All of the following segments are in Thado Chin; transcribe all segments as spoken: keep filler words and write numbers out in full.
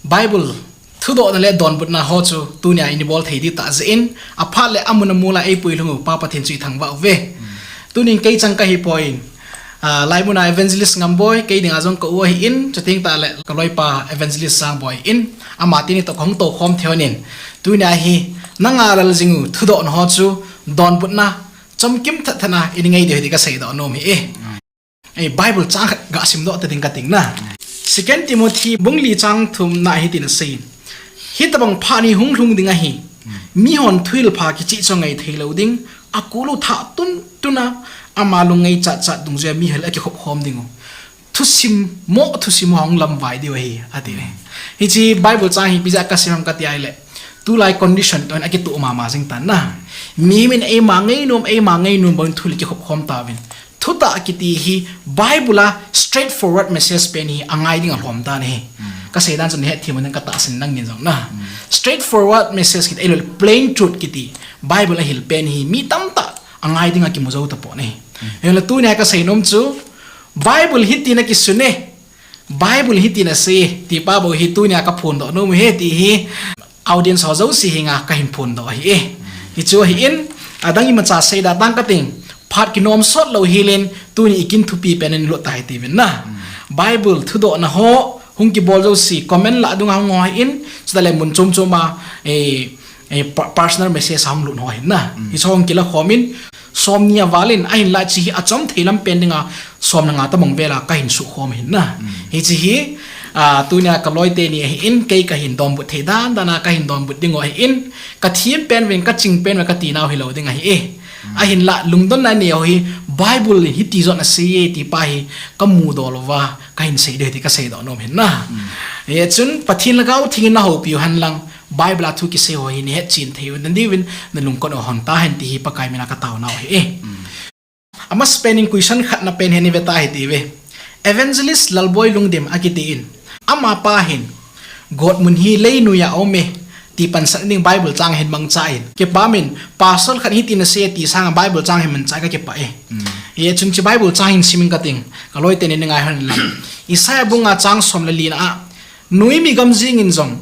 Bible thudohna le donbutna ho chu tunia ini bol thei diu tah jeh in, aphat le amun amul a eipui lhung u Pa Pathen chu ithangvah uve. Tunin kei chang kahi poi. Ah, laimuna Evangelist Ngamboi, kei dinga jong ka u ahin, chuteng tah le ka loipa Evangelist Sangboi in, ama teni toh kahung toukhom thei hon in. Tunia hi, nanga lal jing u thudohna ho chu, donbutna, chomkim thatthana, ini ngai diu ahi ti kaseidoh nom ahi e. Ei, Bible chang khat gasim doh ta ding kating na. Second Timothy bung li chang thumna hitin asei. Hitobang phat hi hung lhung ding ahi. Mihon thuhil pha kicheh chu angai thei lou ding. Akulu thah tuntun a, ama lungngai chatchat dungjuia mihal akikhop khom ding u. Thusim, mo thusim hung lamvai diu ahi, ati. Hiche Bible chang hi ipi jeh a kasim ham kati ahile, tulai condition toh akitoh mama jing tan na. Mimin eima ngainom, eima ngainom bangin thuhil kikhop khom tauvin. Thutah kiti hi Bible a straightforward message pen hi angai ding alhom tan ahi. Kasei dan chu nahet them un katahsan nangin jong na. Straightforward message kiti, ahilou le plain truth kiti Bible a hil pen hi mi tamtah angai ding akimu jou tapon ahi. Ahilou le tunia kasei nom chu Bible hitin akisun e, Bible hitin asei e, ti pa bou hi tunia kaphondoh nom u ahi ti hi audience ho jouse henga kahin phondoh ahi e. Hichu ahin, adang imacha seida tang kating, phat kinom sot lou hel in, tuni ikin thupi pen in lut tai tiuvin na. Bible thudohna ho hung kibol jouse, comment lah dunga hung ho ahin, chutah le mun chom chom a, eh, eh, pa-, personal message a hung lut ho ahin na. Hichu hung kila khom in, somni aval in, ahinlah hiche hi achom thei lam pen dinga, somle nga tobang vel a kahin sukhom ahin na. Hiche hi, ah, tunia ka loi teni ahin, kei kahin donbut thei dan dan a kahin donbut ding u ahin, kathem pen uvin, kaching pen uva kati nau hilou ding ahi e. Ahinlah lungdonna nei u hi, Bible in hiti jong asei e ti pa hi kamudoh louva, kahin sei diu ahi ti kaseidoh nom ahin na. Hiche chun Pathen Lhagao Theng in nahoupi u hen lang, Bible a thu kisei ho hi nahet chen thei u, nadiuvin nalungkot u hon tahen ti hi Pakai mina kataona u ahi e. Amasapen in question khatna pen hi nave ta hite uve. Evangelist Lalboi Lungdim akiti in, amapa hin, God mun hi leinoi a aum e, ti pansat ding Bible chang hin mangcha in. Kipah um in, pastor khat hitin asei e ti sanga Bible chang hin mangcha kakipah e. Hiche chun hiche Bible chang hin simin kating, ka loi teni ngai hon lang. Isaiah bung nga chang som le lina a, noimi gam jeng in jong,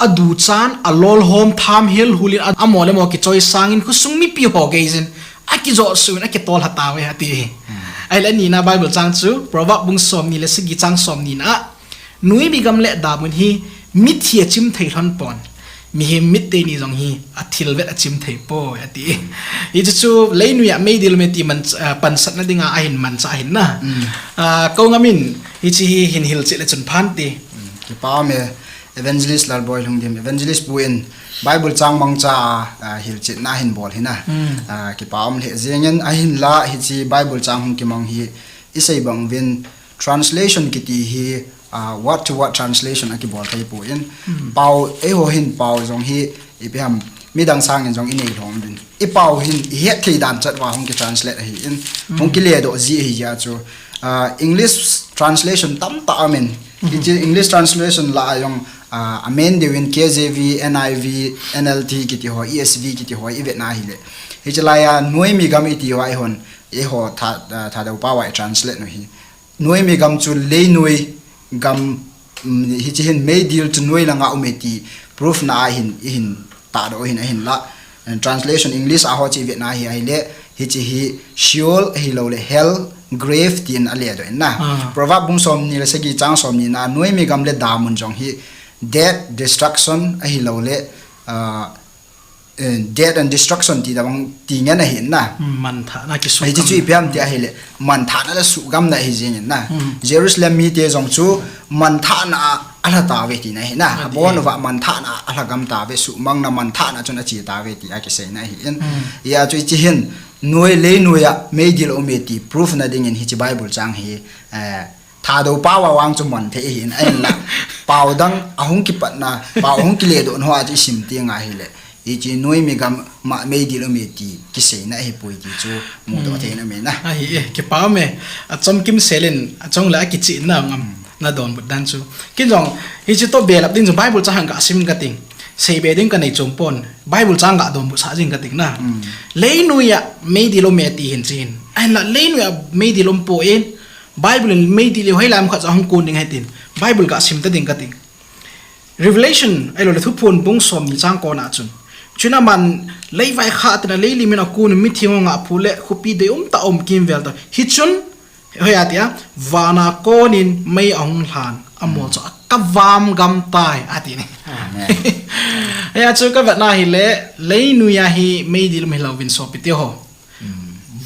aduchan, alolhom, tham hel hul in, a, amo le amo kichoi sangin, khosung mipi ho gei jin, akijot suh in, akitol lha tauve, ati. Ahile anina Bible chang chu, Proverb bung somni le sagi chang somni na, noimi gam le damun hi, mithi achim thei lhon pon, mihem mit teni jong hi, athil vet achim thei poi, ati. Hichu chu, leinoi a meidil um e ti man, ah, pansatna dinga ahin mancha ahin na. Ah, kou ngam in, hiche hi hin hilchet le chun phan ti. Kipah um e, Evangelist Lalboi Lungdim, Evangelist pu in Bible chang mangcha a, ah, hilchetna ahin bol ahi na. Ah, kipah um lheh jeng in ahinlah hiche Bible chang hung kimang hi isei bang uvin translation kiti hi, ah, word to word translation akibol thei poi. Pao, eiho hin pao jong hi ipi ham midang sangin jong inei lhom uvin. Ipao hin ihet thei dan chet uva hung kitranslate ahin, hung kiledoh ji ahi jeh a chu, ah, English translation tamtah aum in. Hiche English translation lah a jong, ah, amen deuh in K J V, N I V, N L T kiti ho, E S V kiti ho ivet na hile. Hiche laiya noimi gam iti ho a eihon, eiho Tha-, ah, Thadou pao a itranslate u hi. Noimi gam chu leinoi gam, um, hiche hin meidil chu noi langa um e ti proof na ahin, ihin tahdoh u ahin ahinlah. And translation English a ho chu ivet na hi ahile, hiche hi Sheol ahilou le hell, grave tin aledoh in na. Ah. Proverb bung somni le sagi chang somni na, noimi gam le damun jong hi death, destruction ahilou le, ah, eh, death and destruction ti tabang ti ngen ahin na. Hmm, manthahna kisuh. Hiche chu ipi ham ti ahile, manthahna le suhgamna ahi jeng in na. Hmm. Jerusalem mite jong chu manthahna a alha tauve tina ahi na. Ati. Abon uva manthahna a alha gam tauve, suhmangna manthahna chun ache tauve ti akiseina ahin. Hmm. Hijeh a chu hiche hin, noi leinoi a meidil um e ti proof na dingin hiche Bible chang hi, eh, Thadou pao a vang chu man thei ahin, ahinlah pao dang ahung kipatna, pao ahung kiledoh na ho a chu isim teng ahile, hiche noimi gam a meidil um e ti kiseina ahipoi ti chu mudoh thei na ahi na. Ahi e, kipah um e, achomkim sel in, achong le akichihna ngam, nadonbut dan chu. Ken jong, hiche toh belap ding chu Bible chang hin gasim kating. Seibe ding kanei chom pon, Bible chang gadonbut sah jing kating na. Hmm. Leinoi a meidil um e ti hin chu hin. Ahinlah leinoi a meidil um poi, Bible in meidil u hoilai mun khat chu ahung kon ding ahi tin, Bible gasim ta ding kating. Revelation, ahilouleh Thuphon bung somni chang kona chun. Chun aman leivai khat tina leilim in akon un mitheng ho ngah phu le khopi deium tah a um kimvel ta. Hichun, hoiya tia, vana konin mei ahung lhan, amol chu akavam gam tai, ati ne. Amen. Hiya chu kavetna hile, leinoi a hi meidil um hilouvin sopi teho.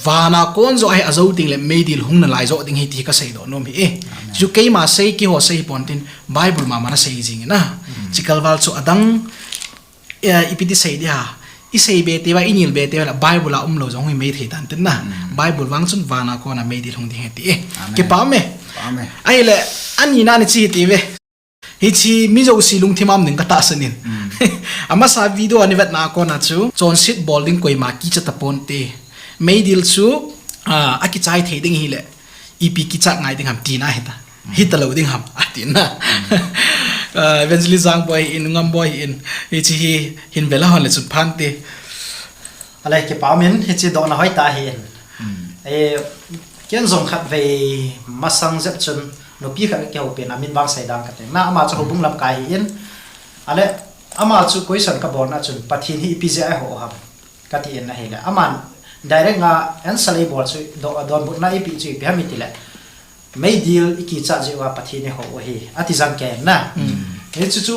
Vana kon joh ahi ajou tengle meidil hung nalai joh ding ahi ti kasei doh nom hi e. Chu keima sei keiho sei hi ponte, Bible mama nasei jing in a. Chikal val chu adang, eh, ipi ti sei dia. Isei be teuva, inil be teuva le Bible a umlou jong hi mei thei tan tin na. Bible vang chun vana kona meidil hung ding ahi ti e. Amen. Kipa me. Amen. Ahile, anina ni chi hi ti ve. Hichi mi jouse lungthim a um ding katahsan in. Amasa video a ivetna a kona chu, chonset bol ding koima kicha taponte. Meidil chu, ah, akichai thei ding hile, ipi kichat ngai ding ham tina hita. Hitalou ding ham, atina. Ah, Evangelist Jangboi in, Ngambo in, hichi hi hin vela hon le chun phante. Ahile kipa um in, hichi dohna hoitah ahi in. Eh, ken jong khatvei masang jep chun, nupi khat kakihoupi in, amin vang seidan kate. Na ama chu houbung lamkai ahi in. Ahile, ama chu question kabolna chun, Pathen hi ipi jeh a eiho ham kati in ahile. Aman direct a answer eibol chu, do, donbutna eipeh chu ipi ham itile, meidil ikichat jeh uva Pathen ihou u ahi, ati jeng kei in na. Hichu chu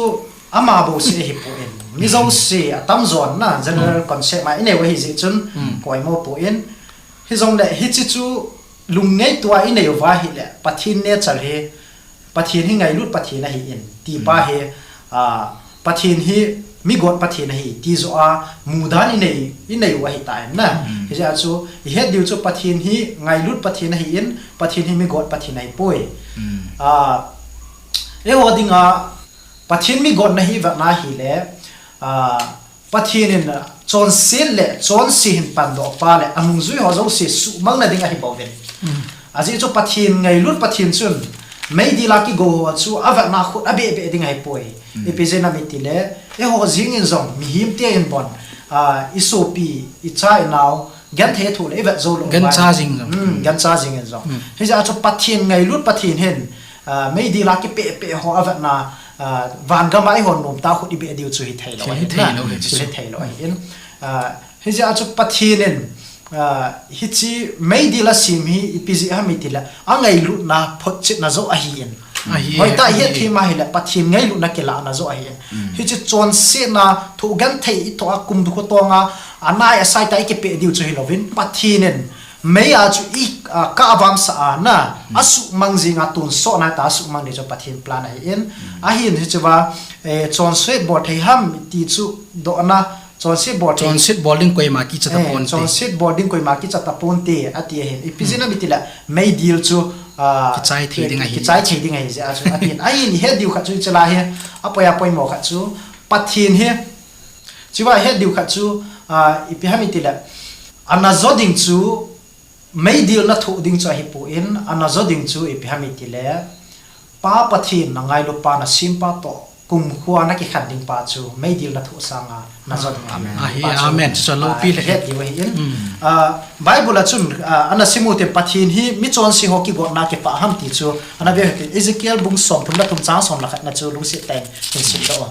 ama bouseh ahipoi. Mi jouse atamjon na, general concept ma inei u ahi jeh chun, koimo poi. Hijongle hichi chu lungngaito a inei uva ahile, Pathen nature hi, Pathen hi ngailut Pathen ahi in, ti pa hi, ah, Pathen hi migot Pathen ahi, ti joh a mudan inei, inei u ahitan na. Hijeh a chu, ihet diu chu Pathen hi ngailut Pathen ahi in, Pathen hi migot Pathen ahipoi. Ah, eiho dinga Pathen migotna hi ivetna hile, ah, Pathen in chonset le chonse hin pandoh pa le anungjui ho jouse suhmang nading ahi bouvin. Ajeh chu Pathen ngailut Pathen chun meidil a kigou ho chu avetna khut abeh beh ding ahipoi. Ipi jeh ham itile, eiho jeng in jong mihem te in bon, ah, isopi, icha inao, genthei thoh le ivet jou lou. Gancha jing jong. Hijeh a chu Pathen ngailut Pathen hin, ah, meidil a kipeh peh ho avetna, ah, vangam a eihon nomtah khut ibeh diu chu hithei lou ahi in. Ah, hijeh a chu Pathen in, ah, hichi meidil asem hi ipi jeh ham itile, angailutna photchetna joh ahi in. Hoitah a ihet them ahile, Pathen ngailutna kilahna joh ahi in. Hichi chonsetna thoh genthei ithoh a kum dukhu tong a, anai asai tah a ikipeh diu chu hilouvin, Pathen in mei a chu i, ah, kavamsah a na, asuhmang jing a tonsot na tah a asuhmang ding chu Pathen plan ahi in. Ahin hichu va, eh, chonset bol thei ham ti chu dohna, chonset bol thei. Chonset bol ding koima kicha taponte. Chonset bol ding koima kicha taponte, ati ahin. Ipi jeh ham itile, meidil chu, ah, kichai thei ding ahi jeh a chu, atin. Ahin ihet diu khat chu hiche lai hi, apoi apoimo khat chu, Pathen hi, chuva ihet diu khat chu, ah, ipi ham itile, ana jo ding chu, meidil nathoh ding chu ahipoi, ana jo ding chu ipi ham itile, Pa Pathen nangailu pa nasempa toh kumkho a nakikhen ding pa chu meidil nathoh sanga najo ding ahi. Amen. Chu loupi le het diu ahi in. Ah, Bible a chun, ah, ana sim u tin Pathen hi michonse ho kigotna kipah ham ti chu ana ve u hitin, Ezekiel bung somthum le thum chang som le khat na chu lungset tah in hin simdoh o.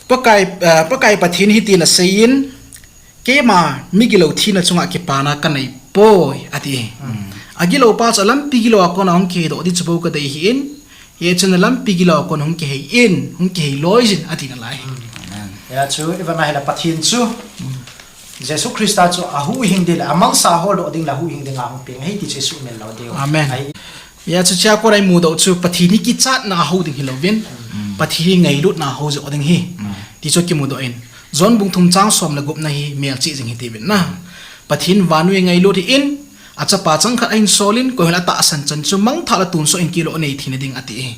Pakai, ah, Pakai Pathen hitin asei in, Keima migilou thina chunga kipana kanei poi, ati. Agilou pa chu alampi gilou a kona hung kiheidoh ding chu bou kadei ahin, hichun alampi gilou a kona hung kihei in, hung kihei loi jin, ati nalai. Hijeh a chu ivet na hile Pathen chu Jesu Christa chu ahuhhing ding le amangsa holdoh ding le ahuhhing dinga hung peng ahi ti chu isuhmil lou diu. Amen. Hijeh a chu hichea kona imudoh chu Pathen hi kichatna a hou ding hilouvin, Pathen hi ngailutna a hou joh ding ahi, ti chu kimudoh in. John bung thum chang som le gupna hi melchih jing hite uvin na. Pathen vannoi a ngailut ahin, achapa changkhat ahin sol in, koihon atahsan chan chu mangthah le tonsot in kilo anei theina ding ati ahi.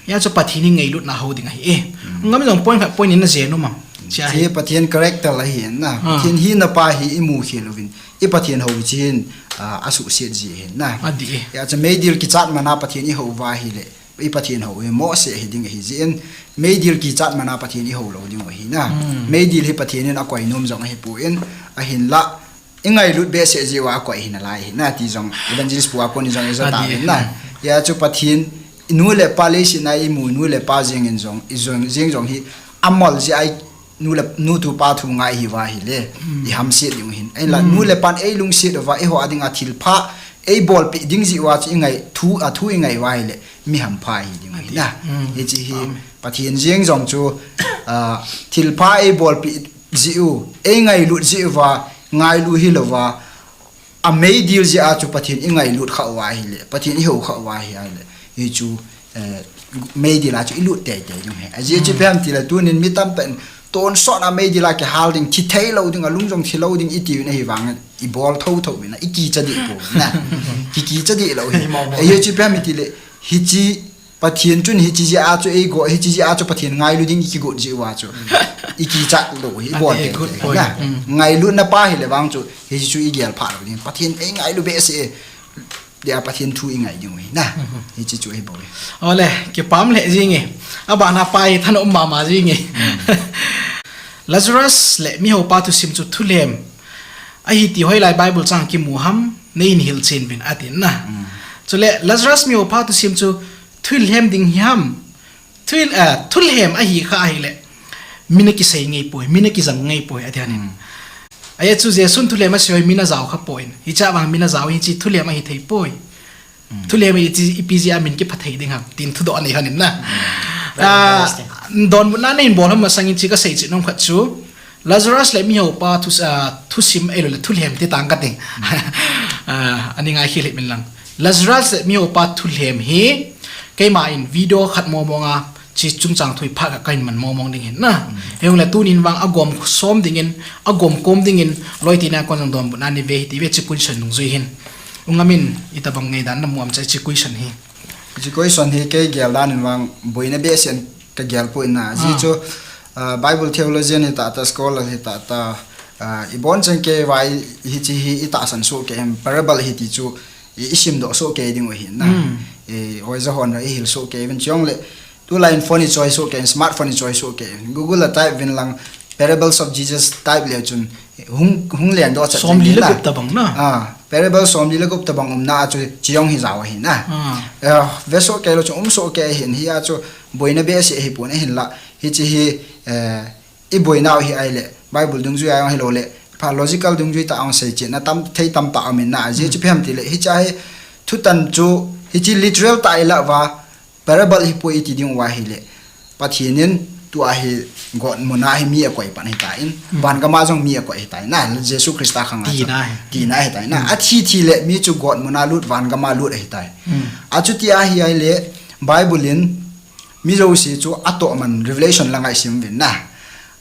Hijeh a chu Pathen hi ngailutna a hou ding ahi e. Ngam jong point khat point in najih nom am? Hiche hi Pathen character ahi in na. Pathen hina pa hi imu khel uvin, i Pathen hou hiche hin, ah, asuhset ji ahi na. Hijeh a chu meidil kichat mana Pathen ihou uva ahile, i Pathen hou hi mohseh hiding ahi jeh in, meidil kichat mana Pathen ihou lou ding u ahi na. Meidil hi Pathen in akoi nom jong ahipoi, ahinla ingailut behseh jeh uva akoi ahi nalai ahi na ti jong Evangelist pu a konin jong ijo tauvin na. Hijeh a chu Pathen nu le pa leiset a imu nu le pa jeng in jong, i jong, jeng jong hi amol jeh a i nu le, nu thu pa thu ngai hi uva ahile, i hamset ding u ahin. Ahinla, nu le pan eilungset uva, eiho a dinga thilpha eibolpeh ding jeh uva chu i ngai, thu, athu i ngai uva ahile, mi hampha hi ding u ahi na. Hiche hi Pathen jeng jong chu, ah, thilpha eibolpeh jeh u, eingailut jeh uva, ngailu hilouva, ameidil jeh a chu Pathen i ngailut kha uva ahile, Pathen i hou kha uva ahile, hichu, eh, meidil a chu i lut teitei ding u ahi. Ajeh chu ipi ham itile tunin mi tamtah in tonsot a meidil a kihal ding, thi theilou ding, alung jong thilou ding i tiuvin ahivangin i bol thotho uvin a, i kicha deh pouvin a. Ki kicha deh lou hi. Ajeh chu ipi ham itile, hiche Pathen chun hiche jeh a chu eigo, hiche jeh a chu Pathen ngailu ding i kigot jeh uva chu, i kicha lou hi, i bol teitei na. Ngailutna pa hile vang chu, hiche chu i gel phah lou ding. Pathen eingailu behseh e, tia Pathen thu i ngai ding u ahi na. Hiche chu ahibou e. Ole, kipah lheh jenge. Abana pa hi thanom mama jenge. Lazarus le mihaopa thusim chu thulhem ahi ti hoilai Bible chang kimu ham, neihin hilchen uvin atin na. Chule Lazarus mihaopa thusim chu thulhem ding hi ham, thul, ah, thulhem ahi kha ahile, mi nakisei ngeipoi, mi nakijang ngeipoi ati ahin. Ajeh chu Jesun thulhem asei ho hi mi najao khapoi. Hiche vang mi najao hiche thulhem ahithei poi. Thulhem hi ipi jeh a min kipha thei ding ham tin thudoh anei lhonin na. Ah, donbutna neihin bol lhon masangin hiche kasei chet nom khat chu, Lazarus le mihaopa thu, ah, thusim ahiloule thulhem ti tang kating. Ah, ani ngaikhel hih in lang. Lazarus le mihaopa thulhem hi keiman video khat mong mong a, hiche chungchang thu hi phat khat kahin man mong mong ding ahin na. Hijongle tunin vang agom som dingin, agom kom dingin, loi tina kon jong donbutna neive hite ve hiche question dungjui hin. U Ngam in, itobang ngaidan namu ham hiche question hi? Hiche question hi kei gel dan in vang boina behseh in kagel poi na. Ajeh chu, ah, Bible theologian hita ta, scholar hita ta, ah, ibonchauva hiche hi itahsan soh kei em, parable ahi ti chu i, isimdoh soh kei ding u ahi na. I, hoija hon ra ihil soh kei uvin, chujongle tulai in phone ichoi soh kei in, smartphone ichoi soh kei in, Google a type uvin lang, Parables of Jesus type leu chun hung, hung lengdoh chat somli le gup tobang na. Ah, parable somli le gup tobang umna a chu hiche jong hi jao ahi na. Ah, ve soh kei lou chun um soh kei ahin, hia chu boina behseh ahipon ahinla. Hiche hi, eh, iboinau hi ahile, Bible dungjui a jong ahiloule, pha logical dungjui tah a jong seichetna tam, thei tamtah aumin na. Ajeh chu ipi ham itile, hiche hi thutan chu, hiche literal tah a ilah uva, parable hipoi iti ding uva ahile, Pathen in tua hi gotmuna hi mi akoi pan ahitan, vangam a jong mi akoi ahitai na, Jesu Christa khang a chu tina ahitai na. Athi thi le mi chu gotmuna lut, vangam a lut ahitai. Achuti ahi ahile, Bible in mi jouse chu atohman, Revelation langa isim uvin na,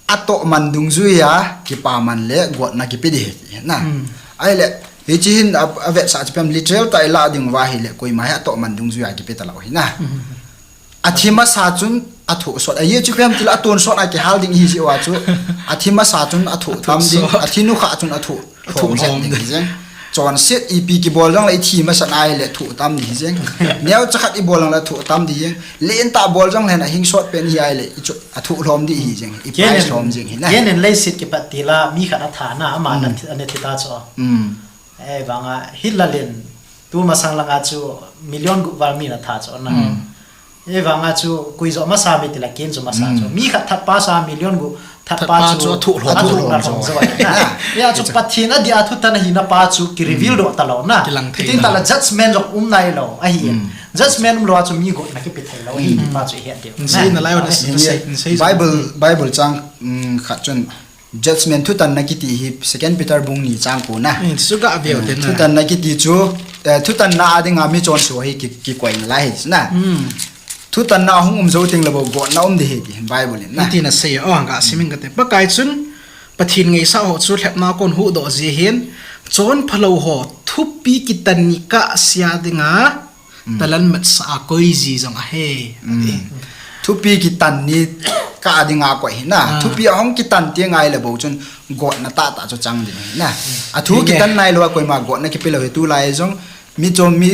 atohman dungjuia kipaman le gotna kipe ding ahi ti na. Ahile, hiche hin a, avetsah chu ipi ham, literal tah a ilah ding uva ahile, koima hi atohman dungjuia kipe talou ahi na. Athi masa chun athoh sot, ajeh chu ipi ham itile atonsot a kihal ding ahi jeh uva chu, athi masa chun athoh tam ding, athi nukhah chun athoh lhom jeng ding ahi jeng. Chonset ipi kibol jongle ithi masat ahile thoh tam ding ahi jeng. Neocha khat ibol jongle thoh tam ding ahi jeng. Lentah bol jongle ahing sot pen ahi ahile, athoh lhom ding ahi jeng, i prize lhom jeng ahi na. Ken in leiset kipat tila mi khat atha na, aman ana thi ta chu. Ahivanga Hitler in tumasang langa chu million gup val mi ana tha chu na. Ahivanga chu koi joh masa ham itile ken chu masa chu. Mi khat that pa sa million gup that pa chu athoh lhom jou ahi na. Hia chu Pathen adih a thutan ahina pa chu ki reveal doh talou na. Kitin tah le judgment jong um nailou ahi. Judgment umlou a chu mi gotna kipe theilou ahi ti pa chu ihet diu. Bible, Bible chang khat chun judgment thutanna kiti hi Second Peter bung ni chang ko na. Thutanna kiti chu, eh, thutanna a dinga michonse ho hi ki, kikoi nalai ahi na. Thutanna ahung um jou tengle bou gotna um ding ahi ti Bible in na. Iti nasei o, gasimin kate. Pakai chun, Pathen ngaisah ho chu lhepna kon huhdoh ji ahin, chonphalou ho thupi kitan ni kahsea dinga talan matsah a koi ji jong ahi. Thupi kitan ni kah dinga koi ahi na. Thupi ahung kitan teng ahile bou chun gotna tahtah chu chang ding ahi na. Athu kitan nailou a koima gotna kipelou ahi, tulai jong michon mi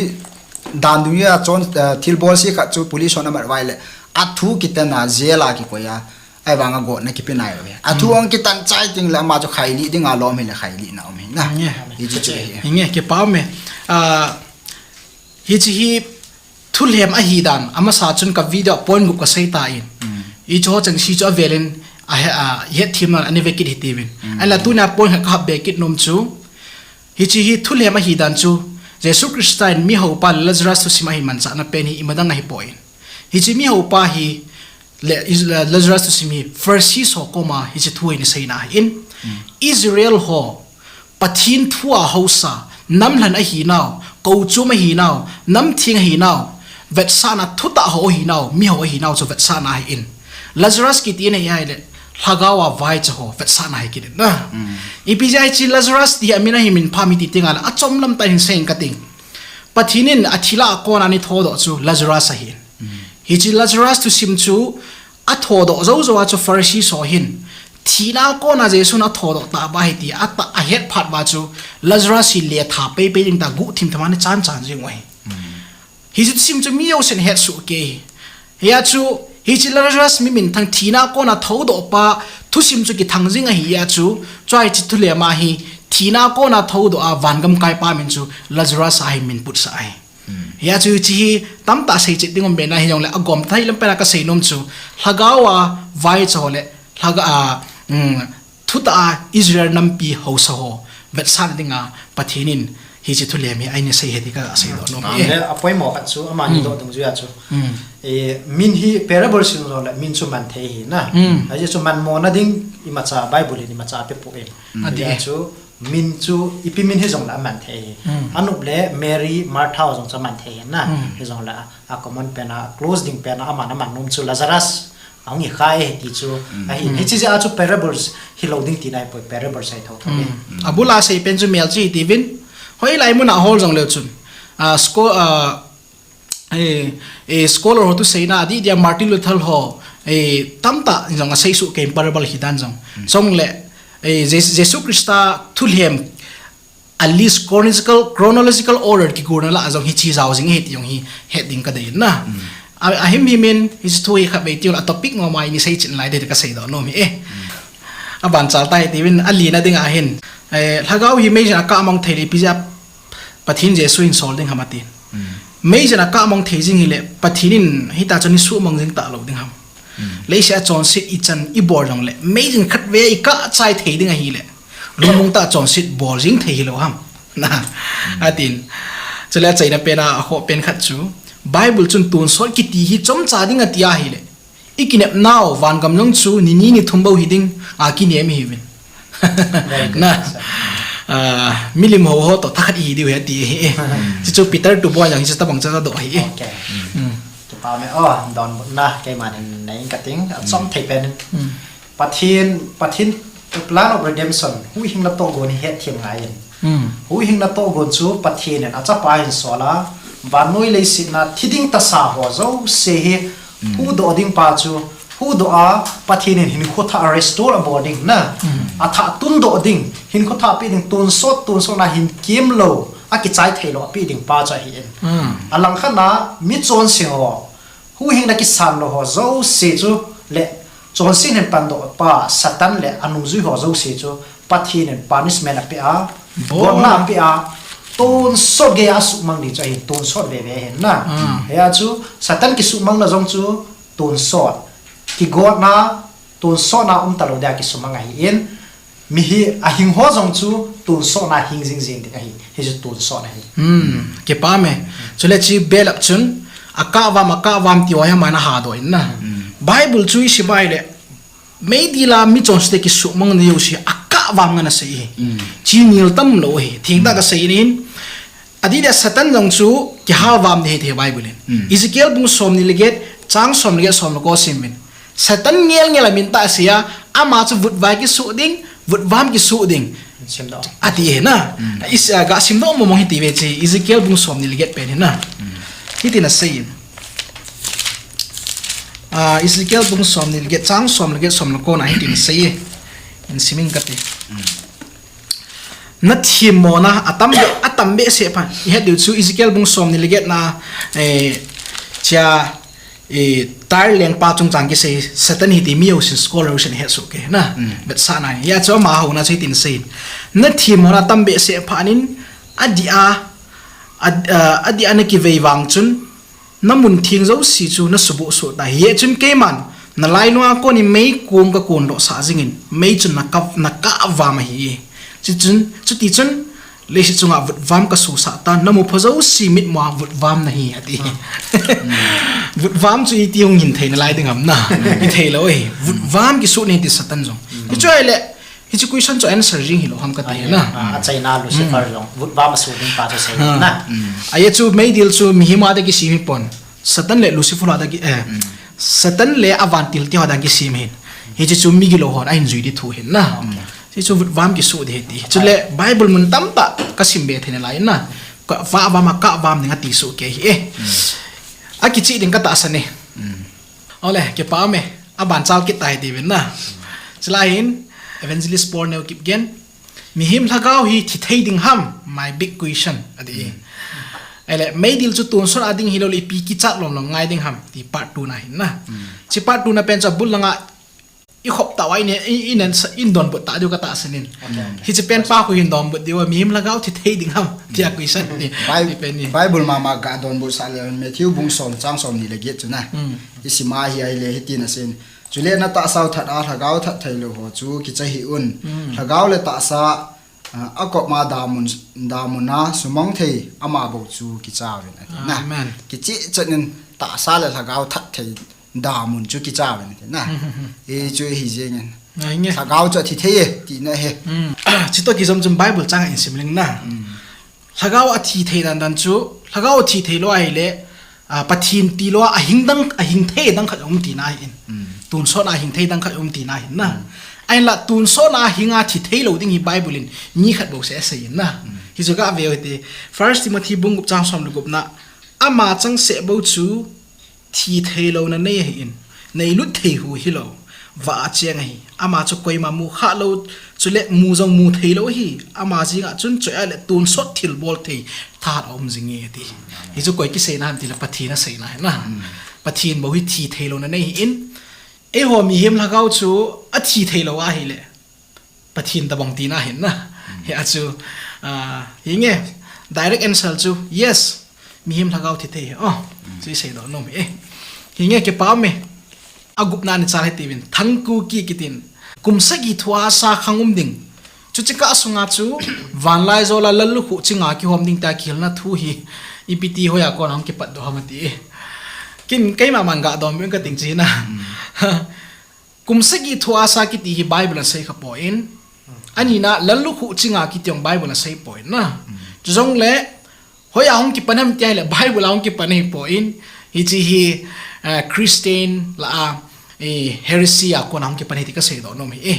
dan dungjui a chon, eh, thilbolse khat chu police hon amat uva ahile, athu kitan a jail a kikoi a, ahivanga gotna kipe nailou ahi. Athu ahung kitan chai tengle ama chu khailih dinga lom ahile khailihna um ahi na. Hiche chu ahi. Nge, kipah e. Ah, hiche hi Thulhem ahi dan, amasa chun ka video point gup ka sei tan. Mm. Hichu ho chengse chu avelin, a he, a, hetthem nan ani ve kit hitiuvin. Mm. Ahinla tunia point khat ka hap be kit nom chu. Hiche hi thulhem ahi dan chu, Jesu Christa in mihaopa le Lazarus thusim ahin manchahna pen hi imadang ahipoi. Hiche mihaopa hi le, is, le, Lazarus thusim hi Pharisee ho koma hiche thu hi ana seina ahin. Mm. Israel ho, Pathen thu a haosa, namlhen ahinau, kouchom ahinau, namtheng ahinau, vetsahna thutah ho ahinau, miho ahinau chu vetsahna ahin. Lazarus kiti in ahile, lhagao a vaicha ho, vetsahna ahi kit in na. Mm. Ipi jeh a hiche Lazarus ti amin ahi min pha mi ti tengle, achom lam tah in hin sei inge kati. Pathen in athilha a kona ana thodoh chu Lazarus ahin. Mm. Hiche Lazarus thusim chu, athodoh jou jou a chu Pharisee ho hin, thina a kona Jesun athodoh tah uva ahi ti, ata, ahet phat uva chu, Lazarus hi letha peipei ding tah guhthim thim a ana chan chan jing u ahi. Mm. Hiche thusim chu mi jousen ahet soh kei. Hia chu, hiche Lazarus mi minthang thina a kona thoudoh pa, thusim chu kithang jing ahi a chu, chua hiche thulhem a hi, thina a kona thoudoh a, vangam kaipa min chu, Lazarus ahin min putsah ahi. Mm. Hia chu hiche hi tamtah sei chet ding um be na hijongle agom thei lam pen a ka sei nom chu lhagao a vaicha ho le lhaga a, um, thutah a Israel nampi haosa ho vetsahna dinga Pathen in hiche thulhem hi ana sei ahi ti ka seidoh nom e. Le apoimo khat chu amani doh dungjuia chu. Mm. E, min hi parable sin jongle min chu man thei ahi na. Mm. Ajeh chu manmo na ding imacha Bible in imacha ape poi. Mm. Ati e. Chu Min chu ipi min hijongle aman thei ahi. Mm. Anop le Mary, Martha ho jong chu aman thei ahi na. Mm. Hijongle a, a common pen a, close ding pen a, aman aman nom chu Lazarus ahung hi khai ahi ti chu. Mm. Ahi. Mm. Hiche jeh a chu parables hilou ding tina ahipoi, parables ahi thotho e. Mm. Abul a sei pen chu melchih tiuvin. Hoilai mun a hol jongleu chun. A, scho-, a, Eh, eh, scholar ho thuseina, adeh dia Martin Luther ho, eh, tamtah jong asei soh kei parable hi dan jong. Mm. Chule, eh, Jes-, Jesu Christa thulhem a list chronological, chronological order kigonna lah a jong hiche jao jing ahi ti jong hi het ding kadei na. Mm. A, ahimhim in, hiche thu hi khatvei tiu a topic ngoma ini sei chin lai de ka seidoh nom hi e. Mm. Aban chal tai tiuvin, alina ding ahin. Eh, lhagao hi meijin akah mang thei le ipi jeh a Pathen Jesu in sol ding ham ati. Mm. Meijin akah mang thei jing hile, Pathen in hitia chun eisuhmang jing talou ding ham. Mm. Leiset a chonset ichan ibol jongle, meijin khatvei a ikah chai thei ding ahile, lungmong tah a chonset bol jing thei hilou ham. Na, mm, atin. Chule achaina pen a, akhoh pen khat chu, Bible chun tonsot kiti hi chomcha ding ati ahile, ikinepnau vangam jong chu nini nithum bou hiding, a, kinem ihiuvin. Very good, sir. Na, a, milim hou ho toh thakhat ihi diu ahi ati ahi. Hmm. Chuchu Peter tuboi jong hichu tobang chu adoh ahi. Okay. Hmm. Kipa me, oh, donbutna, keiman hin nei inge kating, hmm, achom thei pen. Hmm. Pathen, Pathen plan of redemption, huhhingna tohgon hi hetthem ngai in. Mm. Huhhingna tohgon chu Pathen in achapa ahin sol a, vannoi leiset a thi ding tasa ho jouse hi, mm, huhdoh ding pa chu, huhdoh a Pathen in hinkho thah a restore abol ding na, mm, athah tundoh ding, hinkho thah apeh ding, tonsot, tonsot na hin kimlou, akichai theilou apeh ding pa chu ahi in. Mm. Alangkhat a michonse ho, huhhingna kisan lou ho jouse chu le, chonset hin pandoh pa Satan le anungjui ho jouse chu Pathen in punishment apeh a, gotna apeh a, tonsot geiya asuhmang ding chu ahin, tonsot veve ahin na. Ah. Hia chu Satan kisuhmangna jong chu tonsot, kigotna, tonsotna umtalou dia kisuhmang ahi in. Mi hi ahing ho jong chu tonsot na hing jing jing ding ahi. Hichu tonsot ahi. Hmm, kipa me. Chule hiche belap chun, akah vam, akah vam ti ho hi aman ahadoh in na. Hmm. Bible chu isim a ahile, meidil a michonse te kisuhmang na jouse, akah vam ngen asei ahi. Hmm. Hiche ngil tam lou ahi. Thengtah, hmm, kasei in, adeh dia Satan jong chu kihal vam ding ahi ti Bible in. Hmm. Ezekiel bung somni le get, chang som le get, som le ko sim in. Satan ngel ngel a min tah asei a, ama chu vutvai kisuh ding, vutvam kisuh ding. Simdoh. Ati ahi na. Hmm. Is, ah, ga simdoh mong mong hiti ve hiche, Ezekiel bung somni le get pen hi na. Hmm. Hitin asei in. Ah, Ezekiel bung somni le get, chang som le get, som le ko na hitin asei e. Hin sim inge kati. Hmm. Nathemmona atam be, atam behseh phat. Ihet diu chu Ezekiel bung somni le get na, eh, chia, eh, tar lengpa chungchang kisei Satan ahi ti mi jousen scholar jousen ahet soh kei na. Mm. Vetsahna. Hia chu ama houna chu hitin asei. Nathemmona atam behseh phat in adih a, ad-, ah, adih a nakivei vang chun, Na mun theng jouse chu na suboh soh ta hi. Hijeh chun keiman, na lailunga kon in meikong ka kondoh sah jingin, mei chun na ka, na kah vam ahi. Chuchun, chuti chun, leiset chunga vutvam ka sosah tan, na mupha jouse mitmua vutvam nahi, ati. Vutvam chu iti hung hin thei nalai ding ham na. Hithei lou ahi. Vutvam kisoh nahi ti Satan jong. Hichu ahile, hiche question chu answer jing hilou ham kati na. Ah, achaina Lucifer jong vutvam asoh ding pa chu sei na. Ajeh chu meidil chu mihem a ding kisem hipon. Satan le Lucifer a ding ki, eh, Satan le avantil teho a ding kisem ahin. Hiche chu migilou hon ahin jui ding thu ahin na. Hichu vutvam kisoh ding ahi ti. Chule Bible mun tamtah kasim be thei nalai na. Ka, va vam a kah vam ding ati soh kei ahi e. Akicheh ding katahsan e. Ole, kipa ume. Aban chal kit tai tiuvin na. Chulai hin, Evangelist Paul Neo Kipgen, mihem lhagao hi thi thei ding ham, my big question, ati. Ahile, meidil chu tonsot a ding hilou le ipi kichat lom lom ngai ding ham, ti part two na hin na. Hiche part two na pen chu abul langa ikhop tauva ine, i, inen sa, in donbut ta diu katahsan in. Hiche pen pa khu hin donbut diu, mihem lhagao thi thei ding ham, tia question ni. Bi-, Bible mama ga donbut sah le, Matthew bung som chang somni le get chu na. Isim a hi ahile hitin asei in. Chule na tahsa u that a lhagao that thei lou ho chu kicha hih un. Lhagao le tahsa, ah, akop ma damun, damun a sumang thei ama bou chu kicha uvin ati na. Kicheh chet in tahsa le lhagao that thei damun chu kicha uvin ati na. Hichu hi jeng in. Lhagao chu athi thei e, tina ahi. Chutoh kijom chun Bible chang in sim leng na. Lhagao athi thei dan dan chu, lhagao athi thei lou ahile, ah, Pathen tilou a ahing dang, ahing thei dang khat um tina ahin. Tonsot a ahing thei dang khat um tina ahin na. Ahinla tonsot a ahing a thi thei lou ding hi Bible in mi khat bou seh asei in na. Hichu gave u hite, First Timothy bung gup chang som le gup na, ama changseh bou chu, thi thei louna nei ahin, neilut thei hu hilou, vah a cheng ahi. Ama chu koima mu khah lou, chule mu jong mu thei lou ahi. Ama jeng a chun choi a le tonsot thilbol thei thahat aum jing e ati. Hichu koi kiseina ham tile Pathen aseina ahi na. Pathen bou hi thi thei louna nei ahin. Eiho mihem lhagao chu athi thei lou ahile Pathen tabang tina ahin na. Hia chu, ah, hinge, direct answer chu, yes, mihem lhagao thi thei. Oh, chu isei doh nom e. Hinge, kipa ume. Agupna ni chal hitiuvin, Thangkuki kitin. Kum sagi thua sa khang um ding. Chuche kah sunga chu, vanlaijol a lallukhuh chinga kihom ding tia kihilna thu hi, ipi ti hoiya kona hung kipat doh ham ati e. Kin keima man ga donbut ing kating chu hi na. Kum sagi thua sa kiti hi Bible a sei kha poi. Anina lallukhuh chinga kiti jong Bible a sei poi na. Chujongle, hoiya hung kipan ham tia ahile Bible a hung kipan ahi poi. Hiche hi, eh, Christian lah a, eh, heresy a kona hung kipan ahi ti kasei doh nom ahi e.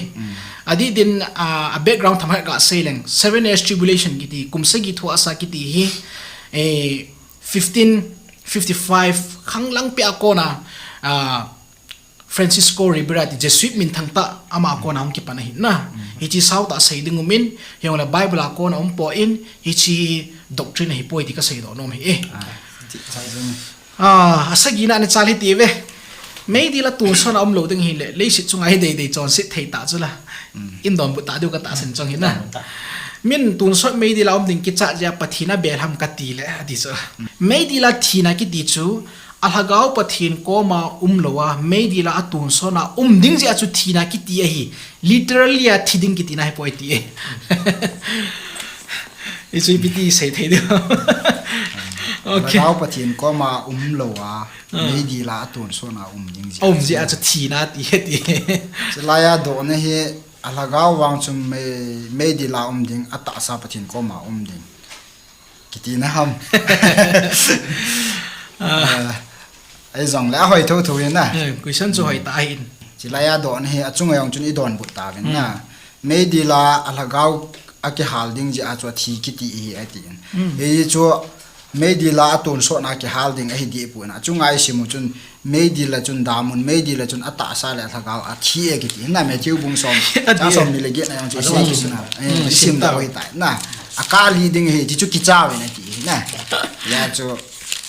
Adih din, ah, a background themkhat gasei leng, seven years tribulation kiti, kum sagi thua sa kiti hi, eh, fifteen fifty-five khang lang pia kona, ah, Francisco Ribera ti Jesuit minthang tah ama kona hung kipan ahi na. Hiche sao tah sei ding um in, hijongle Bible a kona um poi, hiche doctrine ahi poi ti kasei doh nom ahi e. Ah, asagina ni chal hitiuve. Meidil a tonsot a um lou ding hile, leiset chunga hi deidei chonset thei ta chu la. In donbut ta diu katahsan chong hi na. Min tonsot meidil a um ding kichat jeh a Pathen abel ham kati le, ati chu. Meidil a thina kiti chu, alhagao Pathen koma um lou a, meidil a atonsot a um ding jeh a chu thina kiti ahi. Literally a thi ding kitina ahi poi ti e. Hichu ipi ti sei thei diu. Okay. Alhagao Pathen koma um lou a, meidil a atonsot a um ding jeh a. Um jeh a chu thina ti e ti. Chulai a dohna hi, alhagao vang chu mei, meidil a um ding, atahsa Pathen koma um ding. Kitina ham. Ah. Eh, ahijongle ahoi thotho hin na. Eh, question chu hoi tah ahin. Chulai a dohna hi achunga jong chun idonbut tauvin na. Meidil a alhagao akihal ding jeh a chu athi kiti ahi atin. Hichu meidil a atonsot a kihal ding ahi deh pon. Achunga isim u chun meidil a chun damun, meidil a chun atahsa le alhagao athi e kiti. Hin na Matthew bung som, chang somni le get na jong chu isim kit na. Eh, isim doh u ahitai na. Akah lih ding ahi, hichu kicha uvin ati na. Hia chu,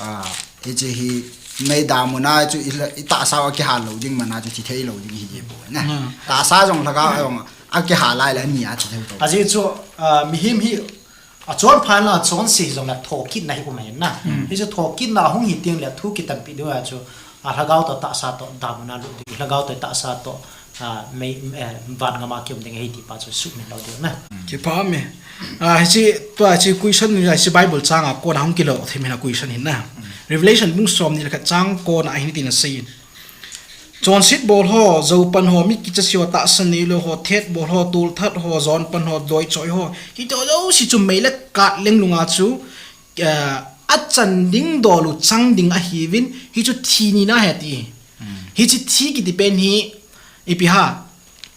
ah, hiche hi mei damun a chu i la, itahsa u akihal lou ding man a chu thi thei lou ding ahi deh pon na. Tahsa jong lhagao jong akihal lai le ani a thi thei lou. Ajeh chu, ah, mihem hi Achon phat la achonse jong la thokitna hi um ahi na. Hichu thokitna hung hi teng le thu kitampi ding a chu, a lhagao toh tahsa toh damun a lut ding, lhagao toh tahsa toh, a, mei, eh, van gam a kium ding ahi ti pa chu sumil lou ding na. Kipa me. A, hiche, tua hiche question ni, hiche Bible chang a kona hung kilo thei mena question hin na. Revelation bung som ni le khat chang kona hin tin asei in. Chonset bol ho, jou pan ho, mi kicha se ho, tahsa neilou ho, thet bol ho, tolthat ho, jon pan ho, doi choi ho, kiti ho jouse chu mei le kat leng lunga chu, eh, achan ding dol u chang ding ahiuvin, hichu thi ni na ahi ati. Hiche thi kiti pen hi, ipi ham,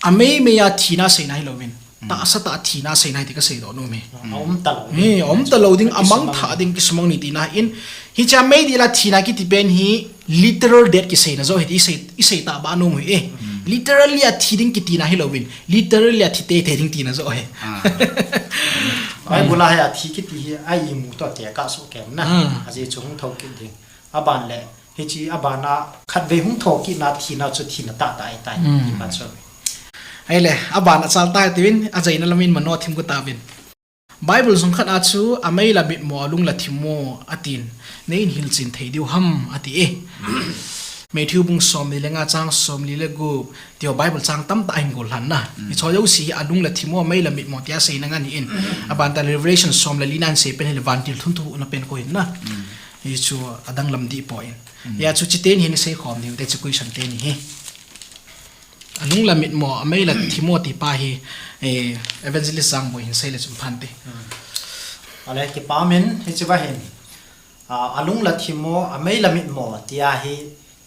amei mei a thina seina hilouvin. Tahsa tah a thina seina hi ti kasei doh nom e. A um talou ding. He, a um talou ding, amang thah ding kisumang ni tina in. Hiche a meidil a thina kiti pen hi literal death kiseina joh hi ti isei, isei tah ba nom hi e. Literally a thi ding kitina hilouvin. Literally a thi teitei ding tina joh hi. Ah. Bible a hi a thi kiti hi a imu toh tekah soh kei na. Ajeh chu hung thou kit ding. Aban le, hiche aban a khatvei hung thokitna thina chu thina tahtah ahitai, ti pa chu. Ahile, aban a chal tai tiuvin, achaina lamin mano thim kit tauvin. Bible jong khat a chu, amei la mitmo, alung la thimmo, atin. Nei in hilchen thei diu ham, ati e. Matthew bung som ni le nga chang som li le gup, ti ho Bible chang tamtah ahin gollhan na. Hiche ho jouse hi alung la thimmo, amei la mitmo, tia seina ngen ahin. Aban tah Revelation som le li na ahin sei pen hile vantil thun thuhna pen koi na. Hichu adang lam dih poi. Hijeh chun chuteni hin isei khom diu te chu question teni hi. Alung la mitmo, amei la thimmo ti pa hi, eh, Evangelist Jangboi hin sei le chun phante. Ale kipa min hiche va hin. A, alung la thimmo, amei la mitmo, tia hi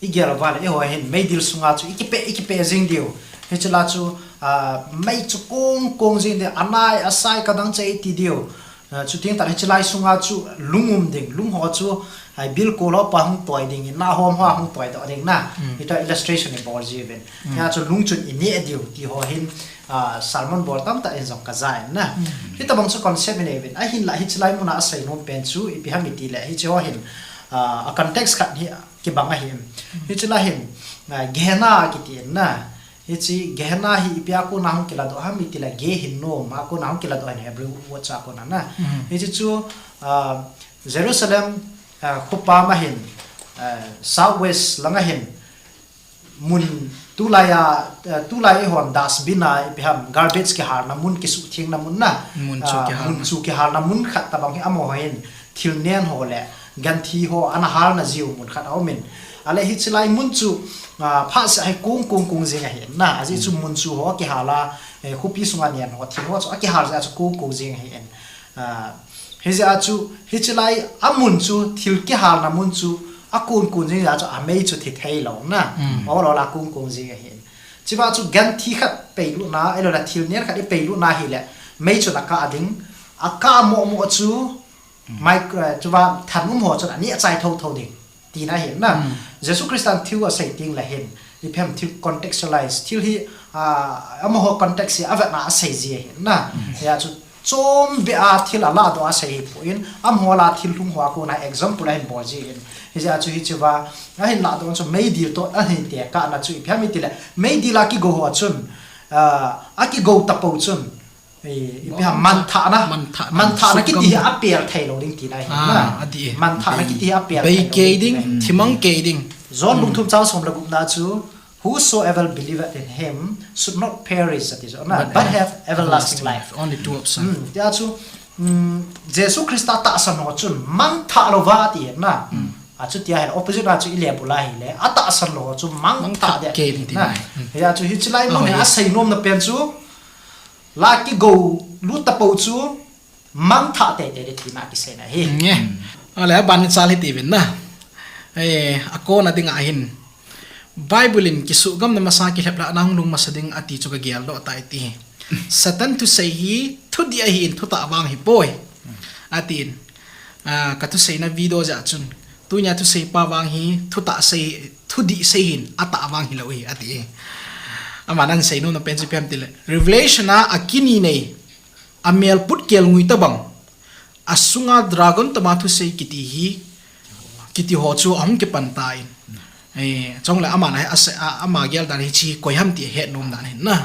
igel uva le, eiho hin meidil sunga chu ikipe, ikipe jing diu. Hiche la chu, a, mei chu kong, kong jing diu, anai, asai, kadang chai ti diu. A, chuteng tah le hiche lai sunga chu lung um ding, lung ho chu, a, bilkol ho pa hung toi ding, nahom ho hung toi doh ding na. Hitia illustration ibol jiuvin. Hia chu lung chun ineh diu, ti ho hin, a, sermon bol tamtah in jong kaja in na. Hitobang chu concept inei uvin. Ahinla hiche lai muna asei nom pen chu, ipi ham iti le, hiche ho hin, a, a context khat hi kibang ahi. Hiche lai hin, a, Gehenna kiti in na. Hiche Gehenna hi ipi a kona hung kiladoh ham iti le, Geh hin nom, a kona hung kiladoh in Hebrew word chu a kona na. Hiche chu, a, Jerusalem, a, khopam a hin, a, south west lang a hin, mun tulai a, a, tulai eihon dustbin a ipi ham garbage kihalna mun, kisuhthengna mun na. Mun chu kihalna mun khat tobang hi amaho hin thil nen ho le genthi ho ana halna jiu mun khat aumin. Ale hiche lai mun chu, a, phatseh a hi kong kong kong jing ahi na. Ajeh chu mun chu ho akihal a, eh, khopi sunga nen ho thil ho chu akihal jeh a chu kong kong jing ahi. A, hijeh a chu, hiche lai amun chu, thil kihalna mun chu, akon kon jing jeh a chu, amei chu thi thei lou na. Ol ol a kon kon jing ahi. Chua chu genthi khat peilutna, ahilouleh thil nen khat ipeilutna hile, mei chun akah ding, akah moh moh chu, micro, chua thanum ho chun aneh chai tho tho ding. Tina ahi na. Jesu Christan thil asei teng le hin, ipi ham thil contextualize, thil hi, a, amaho context hi avetna asei ji ahi na. Hia chu chom beh a thil alahdoh asei hipon, amaho lah a thil lhung ho a kona example ahin bol ji ahi. Hijeh a chu hichea, ahin lahdoh chu meidil toh, ahin tekahna chu ipi ham itile, meidil a kigou ho chun, a, akigou tapou chun, Eh, ipi ham, manthahna. Manthahna. Manthahna kiti hi apel thei lou ding tina ahi na. Manthahna kiti hi apel thei lou ding tina ahi. Bei kei ding, thimang kei ding. John bung thum chang som le gupna chu, "Whosoever believeth in him should not perish," ati chu na, "but have everlasting life." Only two option. Hmm, tia chu, hmm, Jesu Christa tahsan ho chun mangthah louva ati na. A chu tia hile opposite a chu ile bula hile, atahsan lou ho chu mangthah ding kei ding tina ahi na. Hia chu hiche lai mun hi asei nomna pen chu, lah a kigou lut tapou chu mangthah teitei ding tina kiseina ahi. Nge. Ale, aban chal hiti vin na. Eh, akona dinga hin. Bible in kisuhgamna masa kilhep lah a nahung lung masa ding ati chu kageldoh tai ti. Satan thusei hi thudih ahin, thutah vang hipoi. Atin. Ah, kathuseina video jeh chun. Tunia thusei pa vang hi, thutah sei, thudih sei hin, atah vang hilou hi, ati. Aman asei nomna pen chu ipi ham itile, Revelation a, akini nei, amelput kelngoi tobang, asunga dragon tobang thusei kiti hi, kiti ho chu ahung kipan tan. Eh, chule aman a, a, a, ama gel dan hiche koi ham ti ahet nom dan ahi na.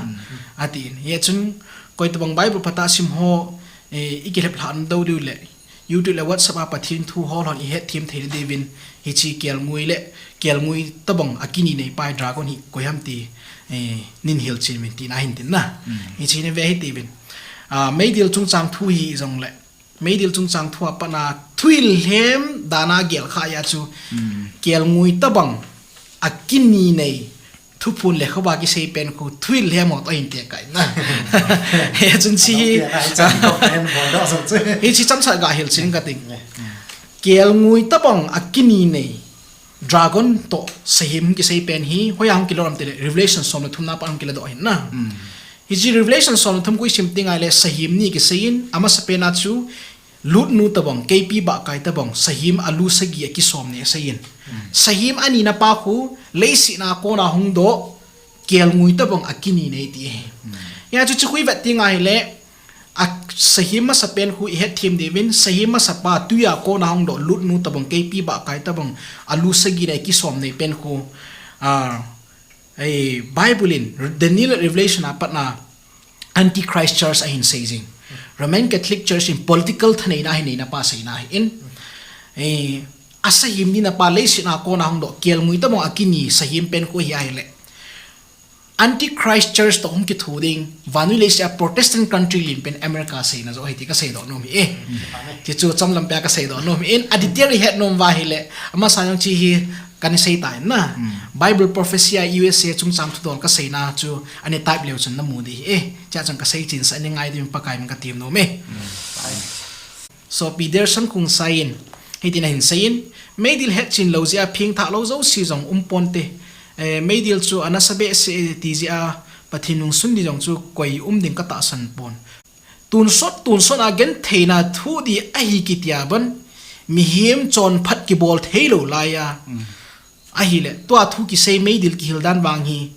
Atin. Hia chun, koi tobang Bible phatah a sim ho, Eh, i kilhep lhah dou diu le, YouTube le WhatsApp a Pathen thu hol hon i het them thei na diuvin, hiche kelngoi le, kelngoi tabang a kini nei pa hi dragon hi koi ham ti, eh, nin hilchen uvin tina hin tin na. Mm. Hiche ni ve hi tiuvin. Ah, meidil chungchang thu hi jong le, meidil chungchang thu a pat na thuhil lhem dan a gel kha a chu, mm, kelngoi tabang a kini nei, thuphon le khovah kisei pen khu thuhil lhem ho toh hin tekah in na. Hiche chun hiche hi, hiche chamsat ga hilchen ka ting. Kelngoi tabang a kini nei, dragon toh sahem kisei pen hi, hoiya hung kilo ham tile, Revelation som le thum na pat hung kila doh hin na. Mm. Hiche Revelation som le thum khu i sim teng ahile sahem ni kisei in, amasapen a chu, Lut nu tabang, keipi bahkai tabang, sahem a lu sagi a kisom nei asei in. Mm. Sahem a ni na pa khu, leiset a kon a hung doh, kelngoi tabang a kini nei ti ahi. Mm. Hia chu chu khu i vet teng ahile, a sahem masapen khu i het them diuvin, sahem masa pa tui a kon a hung doh, Lut nu tabang, keipi bahkai tabang, a lu sagi nei kisom nei pen khu, ah, Ei, Bible in, Daniel Revelation a pat na Antichrist Church ahin sei jing. Roman Catholic Church in political thaneina ahin neina pa seina ahin. Ei, a sahem ni na pa leiset a kon a hung doh kelngoi tabang a kini sahem pen khu hi ahile. Antichrist Church toh hung kitho ding, vannoi leiset a Protestant country len pen America seina joh ahi ti ka seidoh nom hi e. Ti chu chomlam pia ka seidoh nom hi in, a detail i het nom uva ahile, amasa jong hiche hi, Kana sei ta in na. Mm. Bible prophecy a U S A chungchang thudol ka seina chu ana type leu chun na mu ding ahi. Chua chun ka sei chen sa ni ngai ding Pakai min ka tem nom e. Mm. Sopi Derson Khongsai in, hitin ahin sei in, meidil hetchen lou jeh a phengthah lou jouse jong um ponte. Eh, meidil chu ana sa behseh ti jeh a Pathen nungsun ding jong chu koi um ding ka tahsan pon. Tonsot, tonsot a gentheina thu ding ahi kiti a ban, mihem chonphat kibol thei lou lai a. Mm. Ahile, tua thu kisei meidil kihil dan vang hi,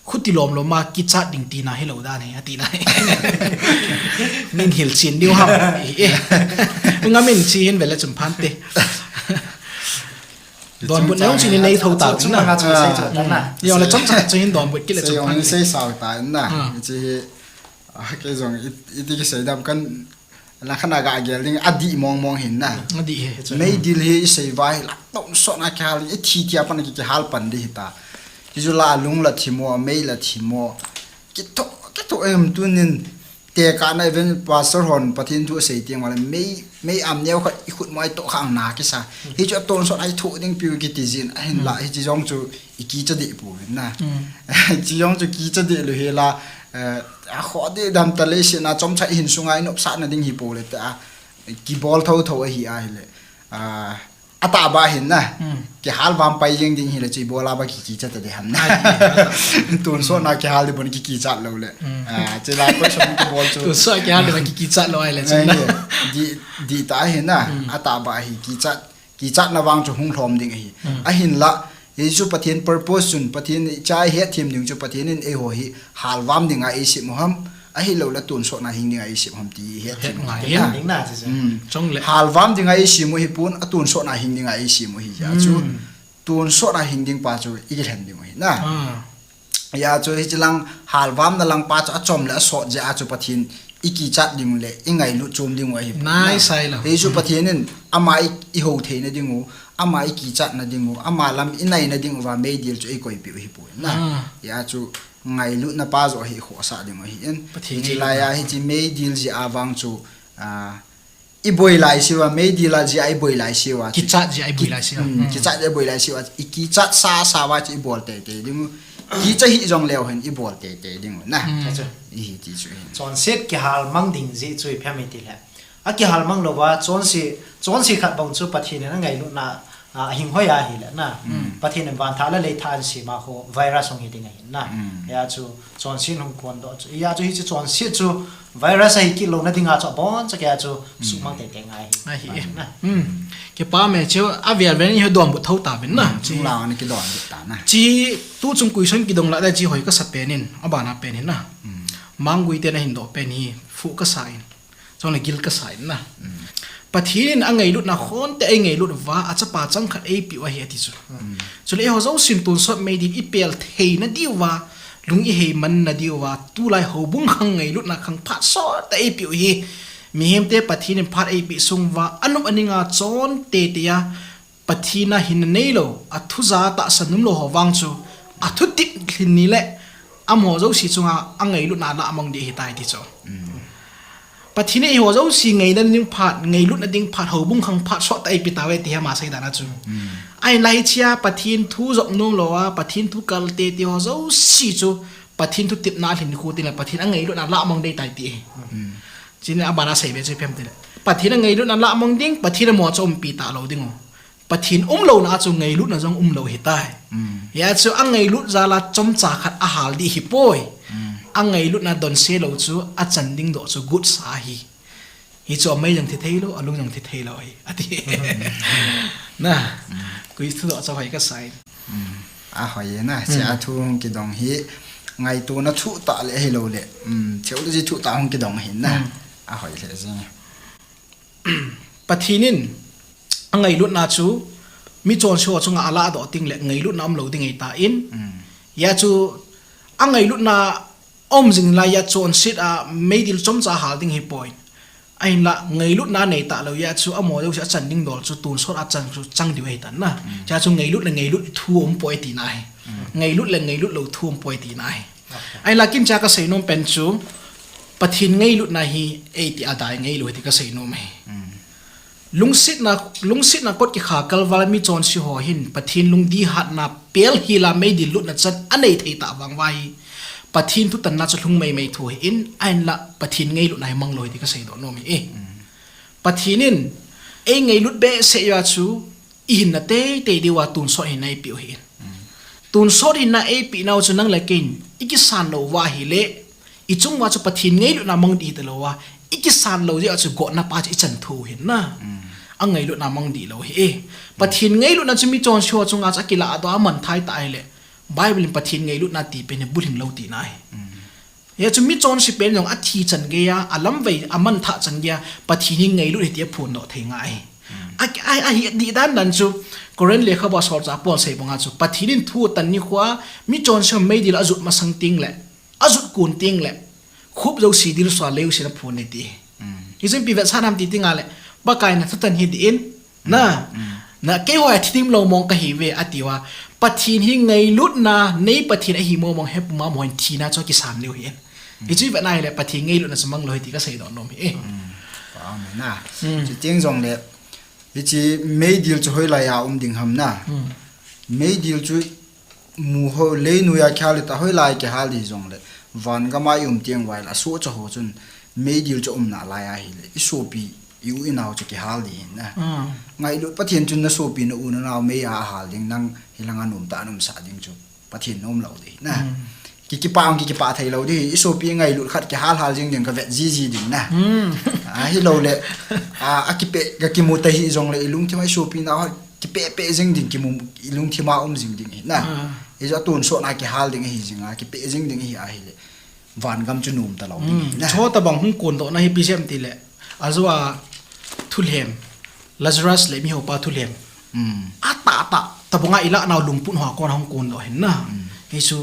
khuti lom lom a kichat ding tina hilou dan ahi, atina ahi. Min hilchen diu ham, eh. Ngam in hiche hin vele chun phante. Donbut na jong hiche hin nei tho ta. Chomcha, chomcha, chomcha, chomcha. Jong le chomcha chu hin donbut kit le chun phante. Sei sao ta na. Ah. Hiche hi A, kei jong i, iti kisei dam kan, la khan a ga gel ding, adih mong mong hin na. Adih hi. Meidil hi i sei uva hi la tonsot na kihal, i thi tia pan ki, kihal pan ding hita. Hichu la lung la thim o, mei la thim o. Kitho, kitho em tunin tekah na even pastor hon Pathen thu sei teng uva le mei, mei am neo khat i khut mo a i toh khang na kisa. Hichu tonsot a i thoh ding piu kiti jin ahin la, mm, hiche jong chu i kicha deh pouvin na. Mm. Hiche jong chu kicha deh lou hi la, eh, a kho deh dam ta leiset a chomcha i hin sunga i nopsahna ding hi pou le ta, kibol tho tho ahi ahile. Ah, atahbeh hin na. Mm. Kihal vam pai jeng ding hile chu i bol a ba ki, kicha ta ding ham na. Ai, tonsot na kihal ding bon ki, kichat lou le. Mm. Ah, hiche la koi som kibol chu. Tonsot kihal ding ki, kichat lou ahile chu na. Ai, dih, dih ta hi na. Mm. Atahbeh hi kichat, kichatna vang chu hung lhom ding ahi. Mm. Ahin la, hichu Pathen purpose chun, Pathen i cha i hetthem ding chu Pathen in eiho hi halvam dinga eisem u ham, ahilou le tonsot na hing dinga eisem u ham ti hetthem u ham. Hetthem u ham. Mm. Chong le. Halvam dinga eisem u hi pon, a tonsot na hing dinga eisem u hi. Hichu, mm, tonsot na hing ding pa chu i kilhen ding u hi na. Ah. Hia chu hiche lang halvamna lang pa chu achom le asot jeh a chu Pathen i kichat ding u le i ngailut chom ding u ahi. Nai sai lou. Hichu Pathen in ama i, i hou theina ding u, ama i kichatna ding u, ama lam i naina ding uva meidil chu eikoi piu hi poi na. Ah. Hia chu ngailutna pa joh hi i khohsah ding u ahi in. Pathen hiche lai a hiche meidil jeh a vang chu, ah, I boi lai siuva, meidil a jeh a i boi lai siuva. Kichat jeh a i boi lai siuva. Mm, mm. Kichat jeh a i boi lai siuva. I kichat sa sa uva chu i bol tei tei ding u. Kicha hi jong leu hen i bol tei tei ding u na. Mm. Acha. I hi ti chu hin. Chonset kihal mang ding jeh chu ipi ham i ti le. A kihal mang louva, chonse, chonse khat bang chu Pathen in a ngailutna a, ahing hoi ahile na. Mm. Pathen in van thah le lei thah ahin sem a khu virus hung hi ding ahin na. Mm. Hia chu chonset hung kon doh chu. Hia chu hiche chonset chu virus ahi kit louna dinga chu abon chauva chu, mm, suhmang tei tei ngai hi. Ahi. Na. Mm. Kipa me chu avel vel in i donbut tho tauvin na. Mm. Chu la ni kidonbut ta na. Chu tu chung question kidong la da chu hoi kasa pen in, abana pen in na. Mm. Manggui te na hin doh pen hi, phu kasa in. Chule gil kasa in na. Mm. Pathen in a ngailutna khonte ei ngailut uva, a chapa changkhat ei peh u ahi ati chu. Mm. Chule eiho jousen tonsot meidil i pel theina diuva, lung i heimanna diuva, tulai houbung khang ngailutna khang phat sotte ei peh u hi. Mihemte Pathen in phat eipeh sung uva, anop aninga chon teitei a, Pathen a hinna neilou, athu ja tahsan nomlou ho vang chu, athu tep lhin ni le, amaho jouse chunga angailutna alamang ding ahitai ti chu. Pathen in eiho jouse ngaina ding phat, ngailutna ding phat, houbung khang phat, sot tah a eipeh tauve ti hi ama seidan a chu. Ahinla hichea Pathen thu jop nomlou a, Pathen thu kal teitei ho jouse chu, Pathen thu tepna lhin khu teng le Pathen angailutna alamang ding ahitai ti. Chuni abana seibe chu ipi ham tile, Pathen angailutna alamang ding, Pathen amaho chu umpi talou ding u. Pathen umlouna a chu ngailutna jong umlou ahitai. Hia chu angailut jal a chomcha khat ahal ding ahipoi. Angailutna donse lou chu achan ding doh chu gotsa ahi. Hichu amei jong thi theilou, alung jong thi theilou ahi, ati. Na, quiz thudoh chu hoi kasai. Ahoi e na, hiche a thu hung kidong hi, ngaitona thuh tah le ahilou le, theology thuh tah hung kidong ahin na. Ahoi lheh jing. Pathen in angailutna chu michonse ho chunga alahdoh teng le ngailutna umlou ding ahitan. Hia chu angailutna aum jing lai a chonset a meidil chomcha ahal ding ahipoi. Ahinla ngailutna nei talou hia chu amaho jouse achan ding dol chu tonsot a chang chu chang diu ahitan na. Hichea chu ngailut le ngailut thu umpoi tina ahi. Ngailut le ngailut lou thu umpoi tina ahi. Ahinla kin cha kasei nom pen chu Pathen ngailutna hi eiti adai ngailou ahi ti kasei nom ahi. Lungsetna, lungsetna kot kikha kalval a michonse ho hin Pathen lungdihatna pel hila meidil lutna chan anei thei tah vang uva hi Pathen thutanna chu lhung maimai thu ahin, ahinla Pathen ngailutna hi manglou ahi ti kaseidoh nom ahi. Pathen in eingailut behseh uva chu ihinna teitei diuva tonsot hinna eipeh u ahin. Tonsot hinna eipeh nau chu nang le keiin ikisan lou uva ahile, ichung uva chu Pathen ngailutna mang ding ahitalou a, ikisan lou jeh a chu gotna pa chu ichan thou ahin na. Angailutna mang ding lou ahi. Pathen ngailutna chu michonse ho chunga chu akilahdoh a amanthah tah ahile, Bible in Pathen ngailutna ti pen hi bulhing lou tina ahi. Hia chu michonse pen jong athi chan geiya, alamvei amanthah chan geiya, Pathen hi ngailut ahi ti aphondoh thei ngai ahi. A, a, ahi dih dan dan chu, Corinth lekhabua solchah Paul sei banga chu, Pathen in thu atan nikhoa, michonse ho meidil a ajot masang teng le, ajot kon teng le, khup jouse dilsua leusen aphon ahi ti. Hichun ipi vetsahna ham ti tengle, Pakai na thutan hi dih in, na, na keiho a thi dimlou mong kahiuve atiuva, Pathen hi ngailutna nei Pathen ahi mong mong hepuma amaho hin thina chu akisan diu ahin. Hichu ivet na ahile Pathen ngailutna chu manglou ahi ti kaseidoh nom ahi. Chuteng jongle, hiche meidil chu hoilai a um ding ham na. Meidil chu muho, leinoi a kihal ding tah, hoilai kihal ding jongle, vangam a i um teng uva ahile asohcha ho chun meidil chu aum nalai ahile, isopi, i-u inao chu kihal ding ahin na. Ngailut Pathen chun nasopi, na-u nanao mei a ahal ding, nang hilanga nomtah a naumsah ding chu Pathen na umlou ding ahin na. Ki, kipah ang ki, kipah theilou ding, isopi ngailut khat kihal hal jing ding kavet jiji ding na. Ahiloule, a, akipeh, kakimu tahih jongle ilungthim a isopi nao kipehpeh jing ding, kimu, ilungthim a um jing ding ahi na. Hichu atonsot na kihal ding ahi jinga, kipeh jing ding ahi ahile, vangam chu nomtalou ding ahi na. Chutobang hung kondohna hi ipi jeh ham tile, ajou a thulhem, Lazarus le mihaopa thulhem, atahtah tobanga ilah nau lungput hoa kona hung kondoh ahin na. Hichu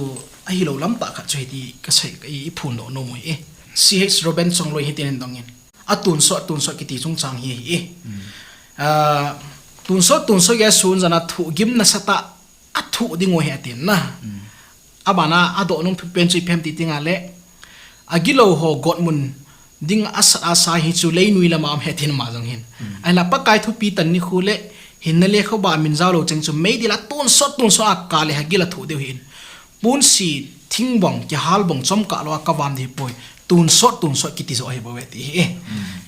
ahilou lamtah khat chu hiti kasei, i, iphondoh nom u ahi. C H Robinson loi hitin ahin dongin, atonsot, atonsot kiti chungchang hi ahi. A, tonsot, tonsot geiya sun jana thohgim nasatah a thoh ding u ahi atin na. Abana adoh nom pen chu ipi ham ti tengle, agilou ho gotmun ding asat asa hichu leinoi lama um ahi atin ama jong hin. Ahinla Pakai thupi tan nikho le hinna lekhabua min jaolou cheng chu meidil a tonsot, tonsot a kale agil a thoh diu ahin. Ponsi thingbang, kihalbang chomkah lou a kavam ding ahipoi. Tonsot, tonsot kiti joh ahibouve ti ahi.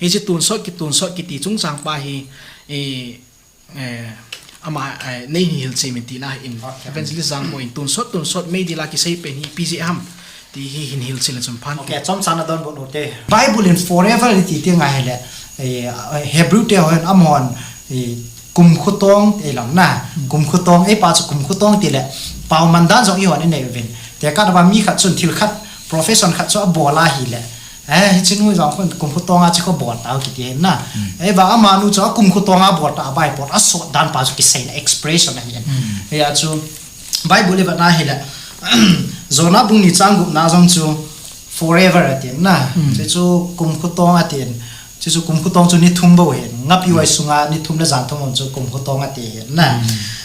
Hiche tonsot, ki, tonsot kiti chungchang pa hi, e, ama, nei hin hilchen in tina ahin. Evangelist Jangmo in tonsot, tonsot meidil a kisei pen hi ipi jeh ham ti hi hin hilchen le chun phan. Chomcha nadonbut u te. Bible in forever iti tengle, Hebrew te hon amahon, kumkhotong eilang na. Kumkhotong, eipa chu kumkhotong tile, pao mandan jong ihon inei uvin. Tekah na ba mi khat chun thil khat, profession khat chu abol ahile, hiche nu jong khun kumkhotong a chu kho bol tao kiti ahin na. Eiva amanu chu akumkhotong a bol tah a Bible asot dan pa chu kiseina expression ahin. Hia chu Bible ivet na ahile, Jonah bung ni chang gup na jong chu forever atin na. Hichu kumkhotong atin. Chu kum khutong chu ni thum bou ahin. Ngapi vai sunga ni thum le jan thum um chu kum khutong ati ahin na.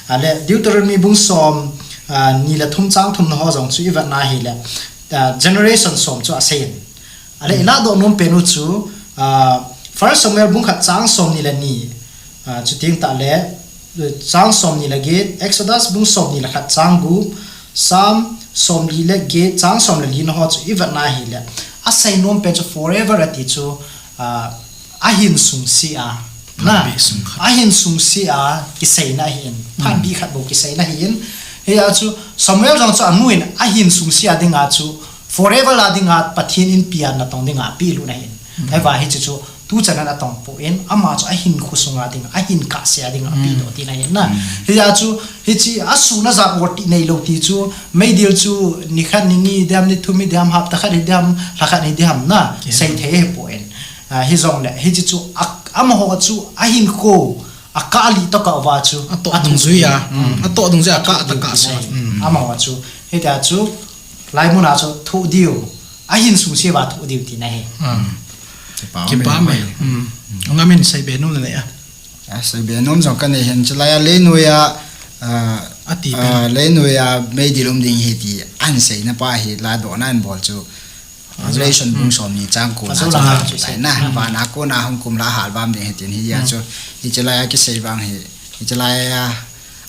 Ale Deuteronomy bung som, ah, ni le thum chang thum na ho jong chu i vet na hile, ah, generation som chu asei in. Ale i ladoh nom pen u chu, ah, First Samuel bung khat chang som ni le ni, ah, chuteng tah le, eh, chang som ni le get, Exodus bung som ni le khat chang gup, Psalm som li le get chang som le li na ho chu i vet na hile, asei nom pen chu forever ati chu, ah, ahin sungse a, na, phatbih sung khat, ahin sungse a kiseina ahin, phatbih khat bou kiseina ahin. Hia chu Samuel jong chu anu in ahin sungse a dinga chu forever a dinga Pathen in pian natong dinga apeh lut na ahin. Ahivang hiche chu tuchan a natong poi, ama chu ahinkho sunga dinga, ahin kahse a dinga apeh doh tina ahin na. Hia chu hiche asuhna jat ortih neilou ti chu, meidil chu nikhat ni ni diham, ni thum hi diham, hapta khat hi diham, lha khat hi diham na, seithei ahipoi. Ah, hijongle hiche chu a, amaho chu ahinkho akah lih tokah uva chu atoh dungjui a, atoh dungjui a kah tokah sa. Amaho chu hitia chu laimun a chu thoh diu, ahin sungse uva thoh diu tina ahi. Kipa me. Ngamin seibe nom nanei a. Ah, seibe nom jong kanei hin, chulai a leinoi a, ah, ati pen, ah, leinoi a meidil um ding ahi ti ahin seina pa hi ladohna ahin bol chu Revelation bung som ni chang ko na chu, na, vana kona hung kum la halvam ding ahi tin, hia chu, hiche lai a kisei vang hi, hiche lai a,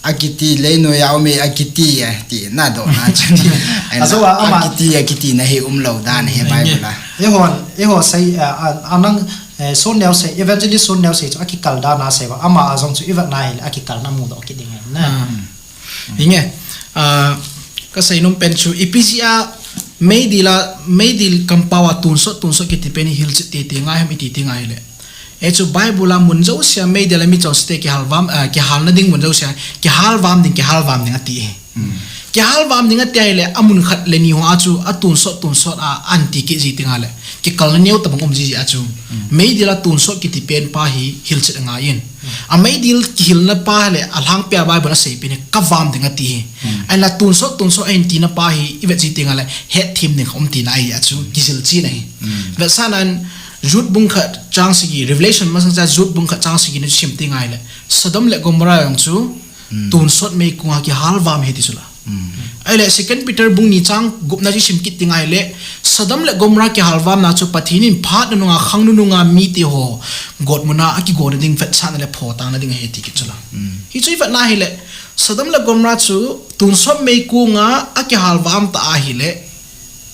akiti leinoi a um e, akiti ati na dohna chu. Ajou a ama akiti, akiti na hi umlou dan ahi Bible a. Eihon, eiho sei, a, a, anang, eh, Son Neo sei, Evangelist Son Neo sei chu akikal dan a sei uva, ama a jong chu i vet na hile akikal na mudoh kit ding ahi na. Hinge, ah, kasei nom pen chu, ipi jeh a meidil a, meidil kampao a tonsot, tonsot kiti pen hi hilchet tete ngai ham iti ti ngai le. Hichu Bible a mun jouse a meidil a michonse te kihalvam, ah, kihalna ding mun jouse a, kihalvam ding, kihalvam ding ati e. Kihalvam ding ati ahile, amun khat le ni hoa chu, atonsot, tonsot a, anti kit ji ti ngai le. Kikalna neo tabang um ji ji a chu. Meidil a tonsot kiti pen pa hi hilchet angai in. A meidil kihilna pa le alhangpi a Bible a seipeh in kavam ding ati hi. Ahinla tonsot tonsot ahin tina pa hi i vet ji teng le hetthem ding kha um tina ahi a chu kijil china ahi. Vetsahnan Jude bung khat chang sagi, Revelation masang cha Jude bung khat chang sagi na chu sim teng le Sodom le Gomorrah jong chu tonsot meikong a kihalvam ahi ti chu la. Ahile Second Peter bung ni chang gupna chu sim kit ding ahile, Sodom le Gomorrah kihalvamna chu Pathen in phat nunung a, khang nunung a mite ho gotmun a akigona ding vetsahna le photangna ding ahi ti kit chu la. Hichu i vet na hile, Sodom le Gomorrah chu tonsot meikong a akihalvam ta ahile,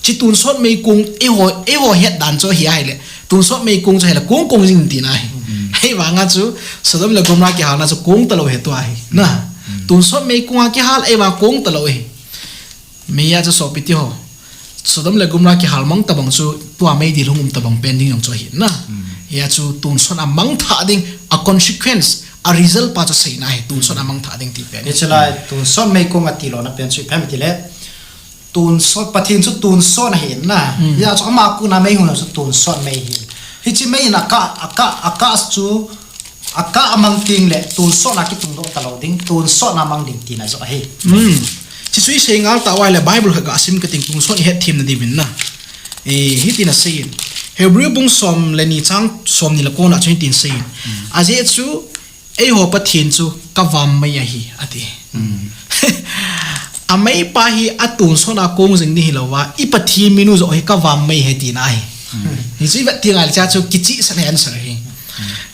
Chi tonsot meikong, eiho, eiho het dan chu ahi ahile. Tonsot meikong chu ahile, kong kong jing tina ahi. Ahivanga chu, Sodom le Gomorrah kihalna chu kong talou ahi tua ahi. Na. Tonsot meikong a kihal, ahivang kong talou ahi. Meiya chu sopi teho. Sodom le Gomorrah kihal mang tabang chu, tua meidil hung um tabang pen ding jong chu ahi. Na. Hia chu tonsot a mangthah ding, a consequence, a result pa chu seina ahi, tonsot a mangthah ding ti pen. Hiche lai, tonsot meikong ati lona pen chu, ipi ham itile. Tonsot, Pathen chu tonsot ahi na. Hia chu ama kona mei hung chu tonsot mei ahi. Hiche mei in akah, akah, akah chu, akah amang teng le, tonsot a kitungdoh talou ding, tonsot a mang ding tina joh ahi. Chi chu i sei ngal tauva le Bible kha gasim kate, tonsot i hetthem na diuvin na. E, hitin asei in. Hebrew bung som le ni chang som ni le kona chu hitin asei in. Ajeh chu, Eiho Pathen chu kavam mei ahi, ati. Amei pa hi atonsot a kong jing ding hilouva, i Pathen minu joh hi kavam mei ahi tina ahi. Hichu i vet teng le cha chu kichehsah na answer ahi.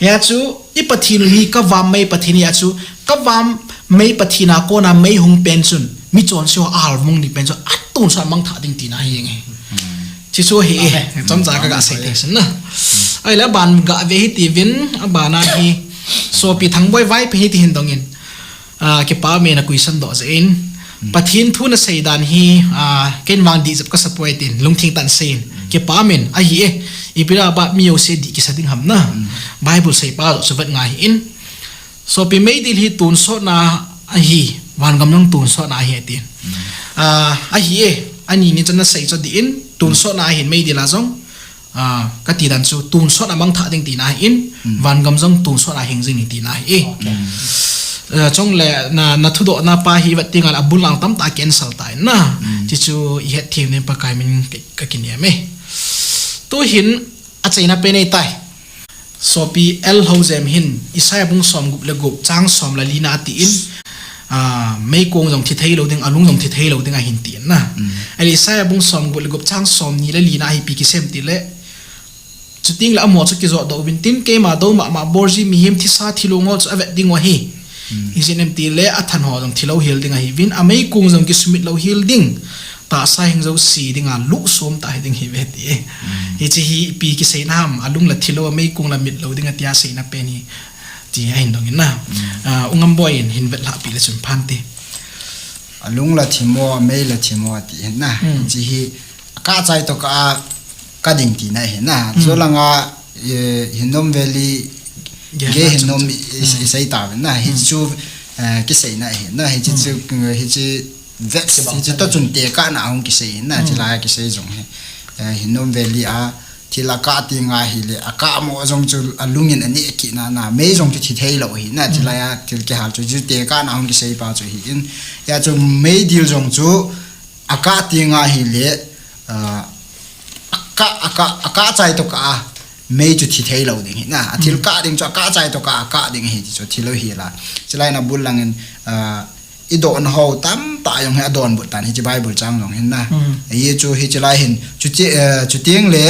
Hia chu i Pathen u hi kavam mei Pathen ahi a chu, kavam mei Pathen a kona mei hung pen chun, michonse ho ahalvung ding pen chu, atonsot a mangthah ding tina ahi nge. Chi chu ahi e, chomcha kaga sei te sin na. Ahile aban gave hitiuvin, abana hi, Sopi Thangboi Vaiphei hiti hin dongin. Ah, kipa ume na question doh jeh in. Pathen thu nasei dan hi, ah, ken vang dih jep kasa poi tin, lungtheng tah in sei in. Kipa ume, ahi e, ipi a ba mi jouse dih kisa ding ham na. Bible seipa joh chu vet ngai in. Sopi, meidil hi tonsotna ahi, vangam jong tonsotna ahi atin. Ah, ahi e, ani ni chan nasei chu dih in, tonsotna ahin meidil a jong, ah, kati dan chu tonsot a mangthah ding tina ahin, vangam jong tonsot a hing jing ding tina ahi e. Ah, chule na, na thudohna pa hi vet teng le abul lang tamtah cancel ta in na. Chi chu i hetthem ding Pakai min ka, ka kinem e. Tuhin achaina pen ahitai. Sopi L Houjem hin, Isaiah bung somgup le gup, chang som le lina atin, ah, meikong jong thi thei lou ding, alung jong thi thei lou ding ahin tin na. Mm. Ahile Isaiah bung somgup le gup, chang somni le lina hi ipi kisei em tile, chuteng le amaho chu kijot doh uvin tin, keima dou mama bolji mihem thisa thilong ho chu avet ding u ahi. Mm. Ijeh inem tile, athan ho jong thilou hel ding ahiuvin, ameikong jong kisumit lou hel ding. Tahsa hing jouse dinga luhsum tah hiding ahiuve ti. Mm. Hiche hi ipi kiseina ham, alung la thilou, ameikong la mitlou ding atia seina pen hi ti ahin dongin na. Mm. Ah, U Ngamboi in hin vetlhah peh le chun phante. Alung la thimo, amei la thimo ati hin na. Mm. Hiche hi akah chai tokah a kah ding tina ahi na. Mm. Jolanga, eh, Hinnom Valley, Geh Geh Hinnom Hinnom chu. I, i, Mm. isei tauvin na. Hiche Mm. chu, eh, kiseina ahi na. Hiche Mm. chu, eh, hiche Vex, Kibang hiche chan to le. Chun tekahna ahung kisei na, Mm. chulai a kisei jong hi. Eh, Hinnom Valley a, thil akah teng ahile, akah mo jong chu alungin aneh kit na, na, mei jong chu thi thei lou ahi na, Mm. chulai a thil kihal chu, chu tekahna ahung kisei pa chu ahin. Hia chu meidil jong chu akah teng ahile, ah, akah, akah, akah chai tokah a, mei chu thi thei lou ding ahi na. A thil Mm. kah ding chu akah chai tokah a kah ding ahi ti chu thilou hel a. Chulai in abul langin, ah, i dohna ho tamtah jong hi adonbut tan hiche Bible chang jong hin na. Mm. Hichu hiche lai hin, chuti, eh, chuteng le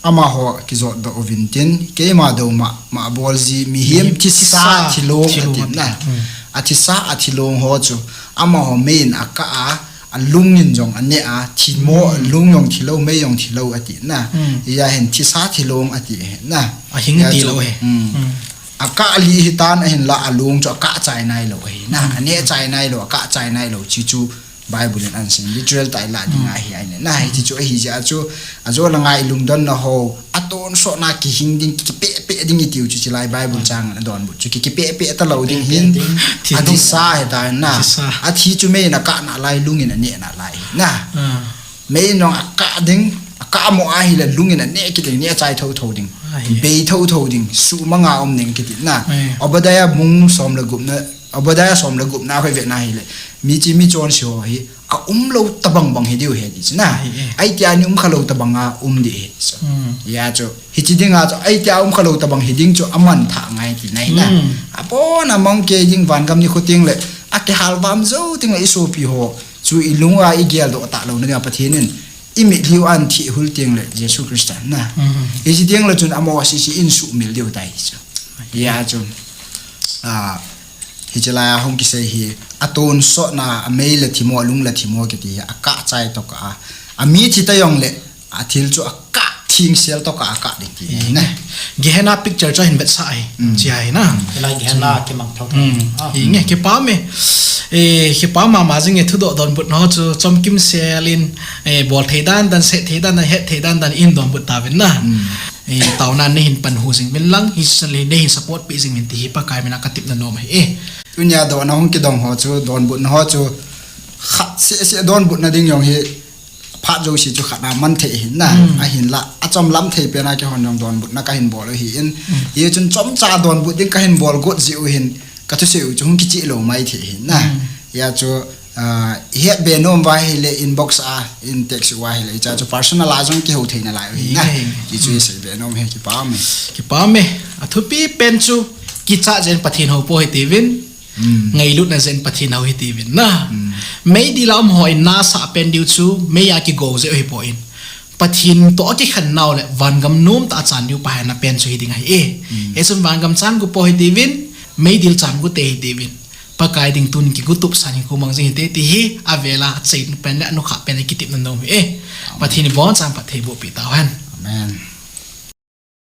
amaho kijot doh uvin tin, keima dou mama bolji mihem Mihem thisa thisa thilong thilong atin na. atin. Mm. Athisa athilong ho chu, amaho mei in akah a, alungin jong aneh a, thimo Mm. lung jong thilou, mei jong thilou atin na. Mm. Hia hin thisa thilong ati hin na. Ahing Hia ti chu, lou he. Mm. Mm. Akah lih hitan ahinla alung chu akah chai nailou ahi na. Mm. Aneh chai nailou, akah chai nailou. Hichu Bible in ahin sei. Literal tah a ilah ding Mm. ahi ahi na. Mm. Hichu ahi jeh a chu. Ajolanga i lungdonna ho. Atonsotna kihing ding, kipehpeh ding itiu chu chulai Bible Mm. chang in adonbut chu ki, kipehpeh talou ding Pehpeh hin. ding. Thi ding. Athisa hitan na. Athisa. Athi chu mei in akah nalai, lungin aneh nalai na. Ah. Mei jong akah ding, akah mo ahile lungin aneh kit ding, neh chai thotho ding. Ahi. Bei thotho ding, suhmang a um ding kiti na. Ahi. Obadiah bung som le gupna, Obadiah som le gupna koi vetna ahile, michi michonse ho hi, aumlou tabang bang hidiu ahi ti chu na. Ahi, eh. Ahitia ni umkhalou tabang a um ding ahi chu. Hmm. Hia chu, hiche dinga chu, ahitia umkhalou tabang hiding chu amanthah ngai tina ahi na. Hmm. Abon a mang kei ding vangam nikho teng le, akihal vam jou teng le i sopi ho. Chu i lunga i geldoh talou na dinga Pathen in i mitlhi u ahin thihhul teng le Jesu Christa na. Mhm. Hiche teng le chun amaho sese in suhmil diu ahi chu. Hia chu, ah, hiche lai a hung kisei hi, atonsotna, amei la thimo, alung la thimo kiti hi, akah chai tokah a. Ami thi ta jong le, athil chu akah thengsel tokah a kah ding ti ahi na. Gehenna picture chu ahin vetsah ahi. Mm. Chi ahi na. Hilai Gehenna kimang thou. Mm. Ah. Hinge, kipa me. Eh, kipa mama jing e, thudoh donbutna ho chu chomkim sel in, eh, bol thei dan dan, seh thei dan dan, het thei dan dan in donbut tauvin na. Mm. Eh, taona nei hin panhu jing uvin lang, hiche chan le nei hin support peh jing uvin ti hi Pakai mina ka tepna nom ahi e. Tunia dohna hung kidong ho chu, donbutna ho chu, khat seh seh donbutna ding jong hi, phat jouse chu khat na man thei ahi na. Mm. Ahinla, achomlam thei pen a kihon jong donbutna kahin bol u ahin. Mm. Hichun chomcha donbut ding kahin bol got jeh u hin, ka thusei u chu hung kicheh lou mai thei ahi na. Mm. Hia chu, ah, i het be nom uva ahile inbox a, in text uva ahile, hiche chu personal a jong kihou thei nalai u ahi na. Ye. Hichu i sei be nom e, kipa me. Kipa me. Athupi pen chu, kichat jeh in Pathen hou pou hitiuvin. Mm. Ngailutna jeh in Pathen hou hitiuvin na. Mm. Meidil a um ho in nasah pen diu chu, mei a kigo jeh u hipoi. Pathen toh akikhen nau le, vangam nomtah a chan diu Pakai na pen chu hiding ahi e. Mm. Hichun vangam chan gu pou hitiuvin, meidil chan gu tei hitiuvin. Pakai ding tun kigo tup san hi kumang jing hite ti hi, avel a, achaina pen le, anukha pen le kitepna nom ahi e. Amen. Pathen in abonchan phatthei boh peh tauhen. Amen.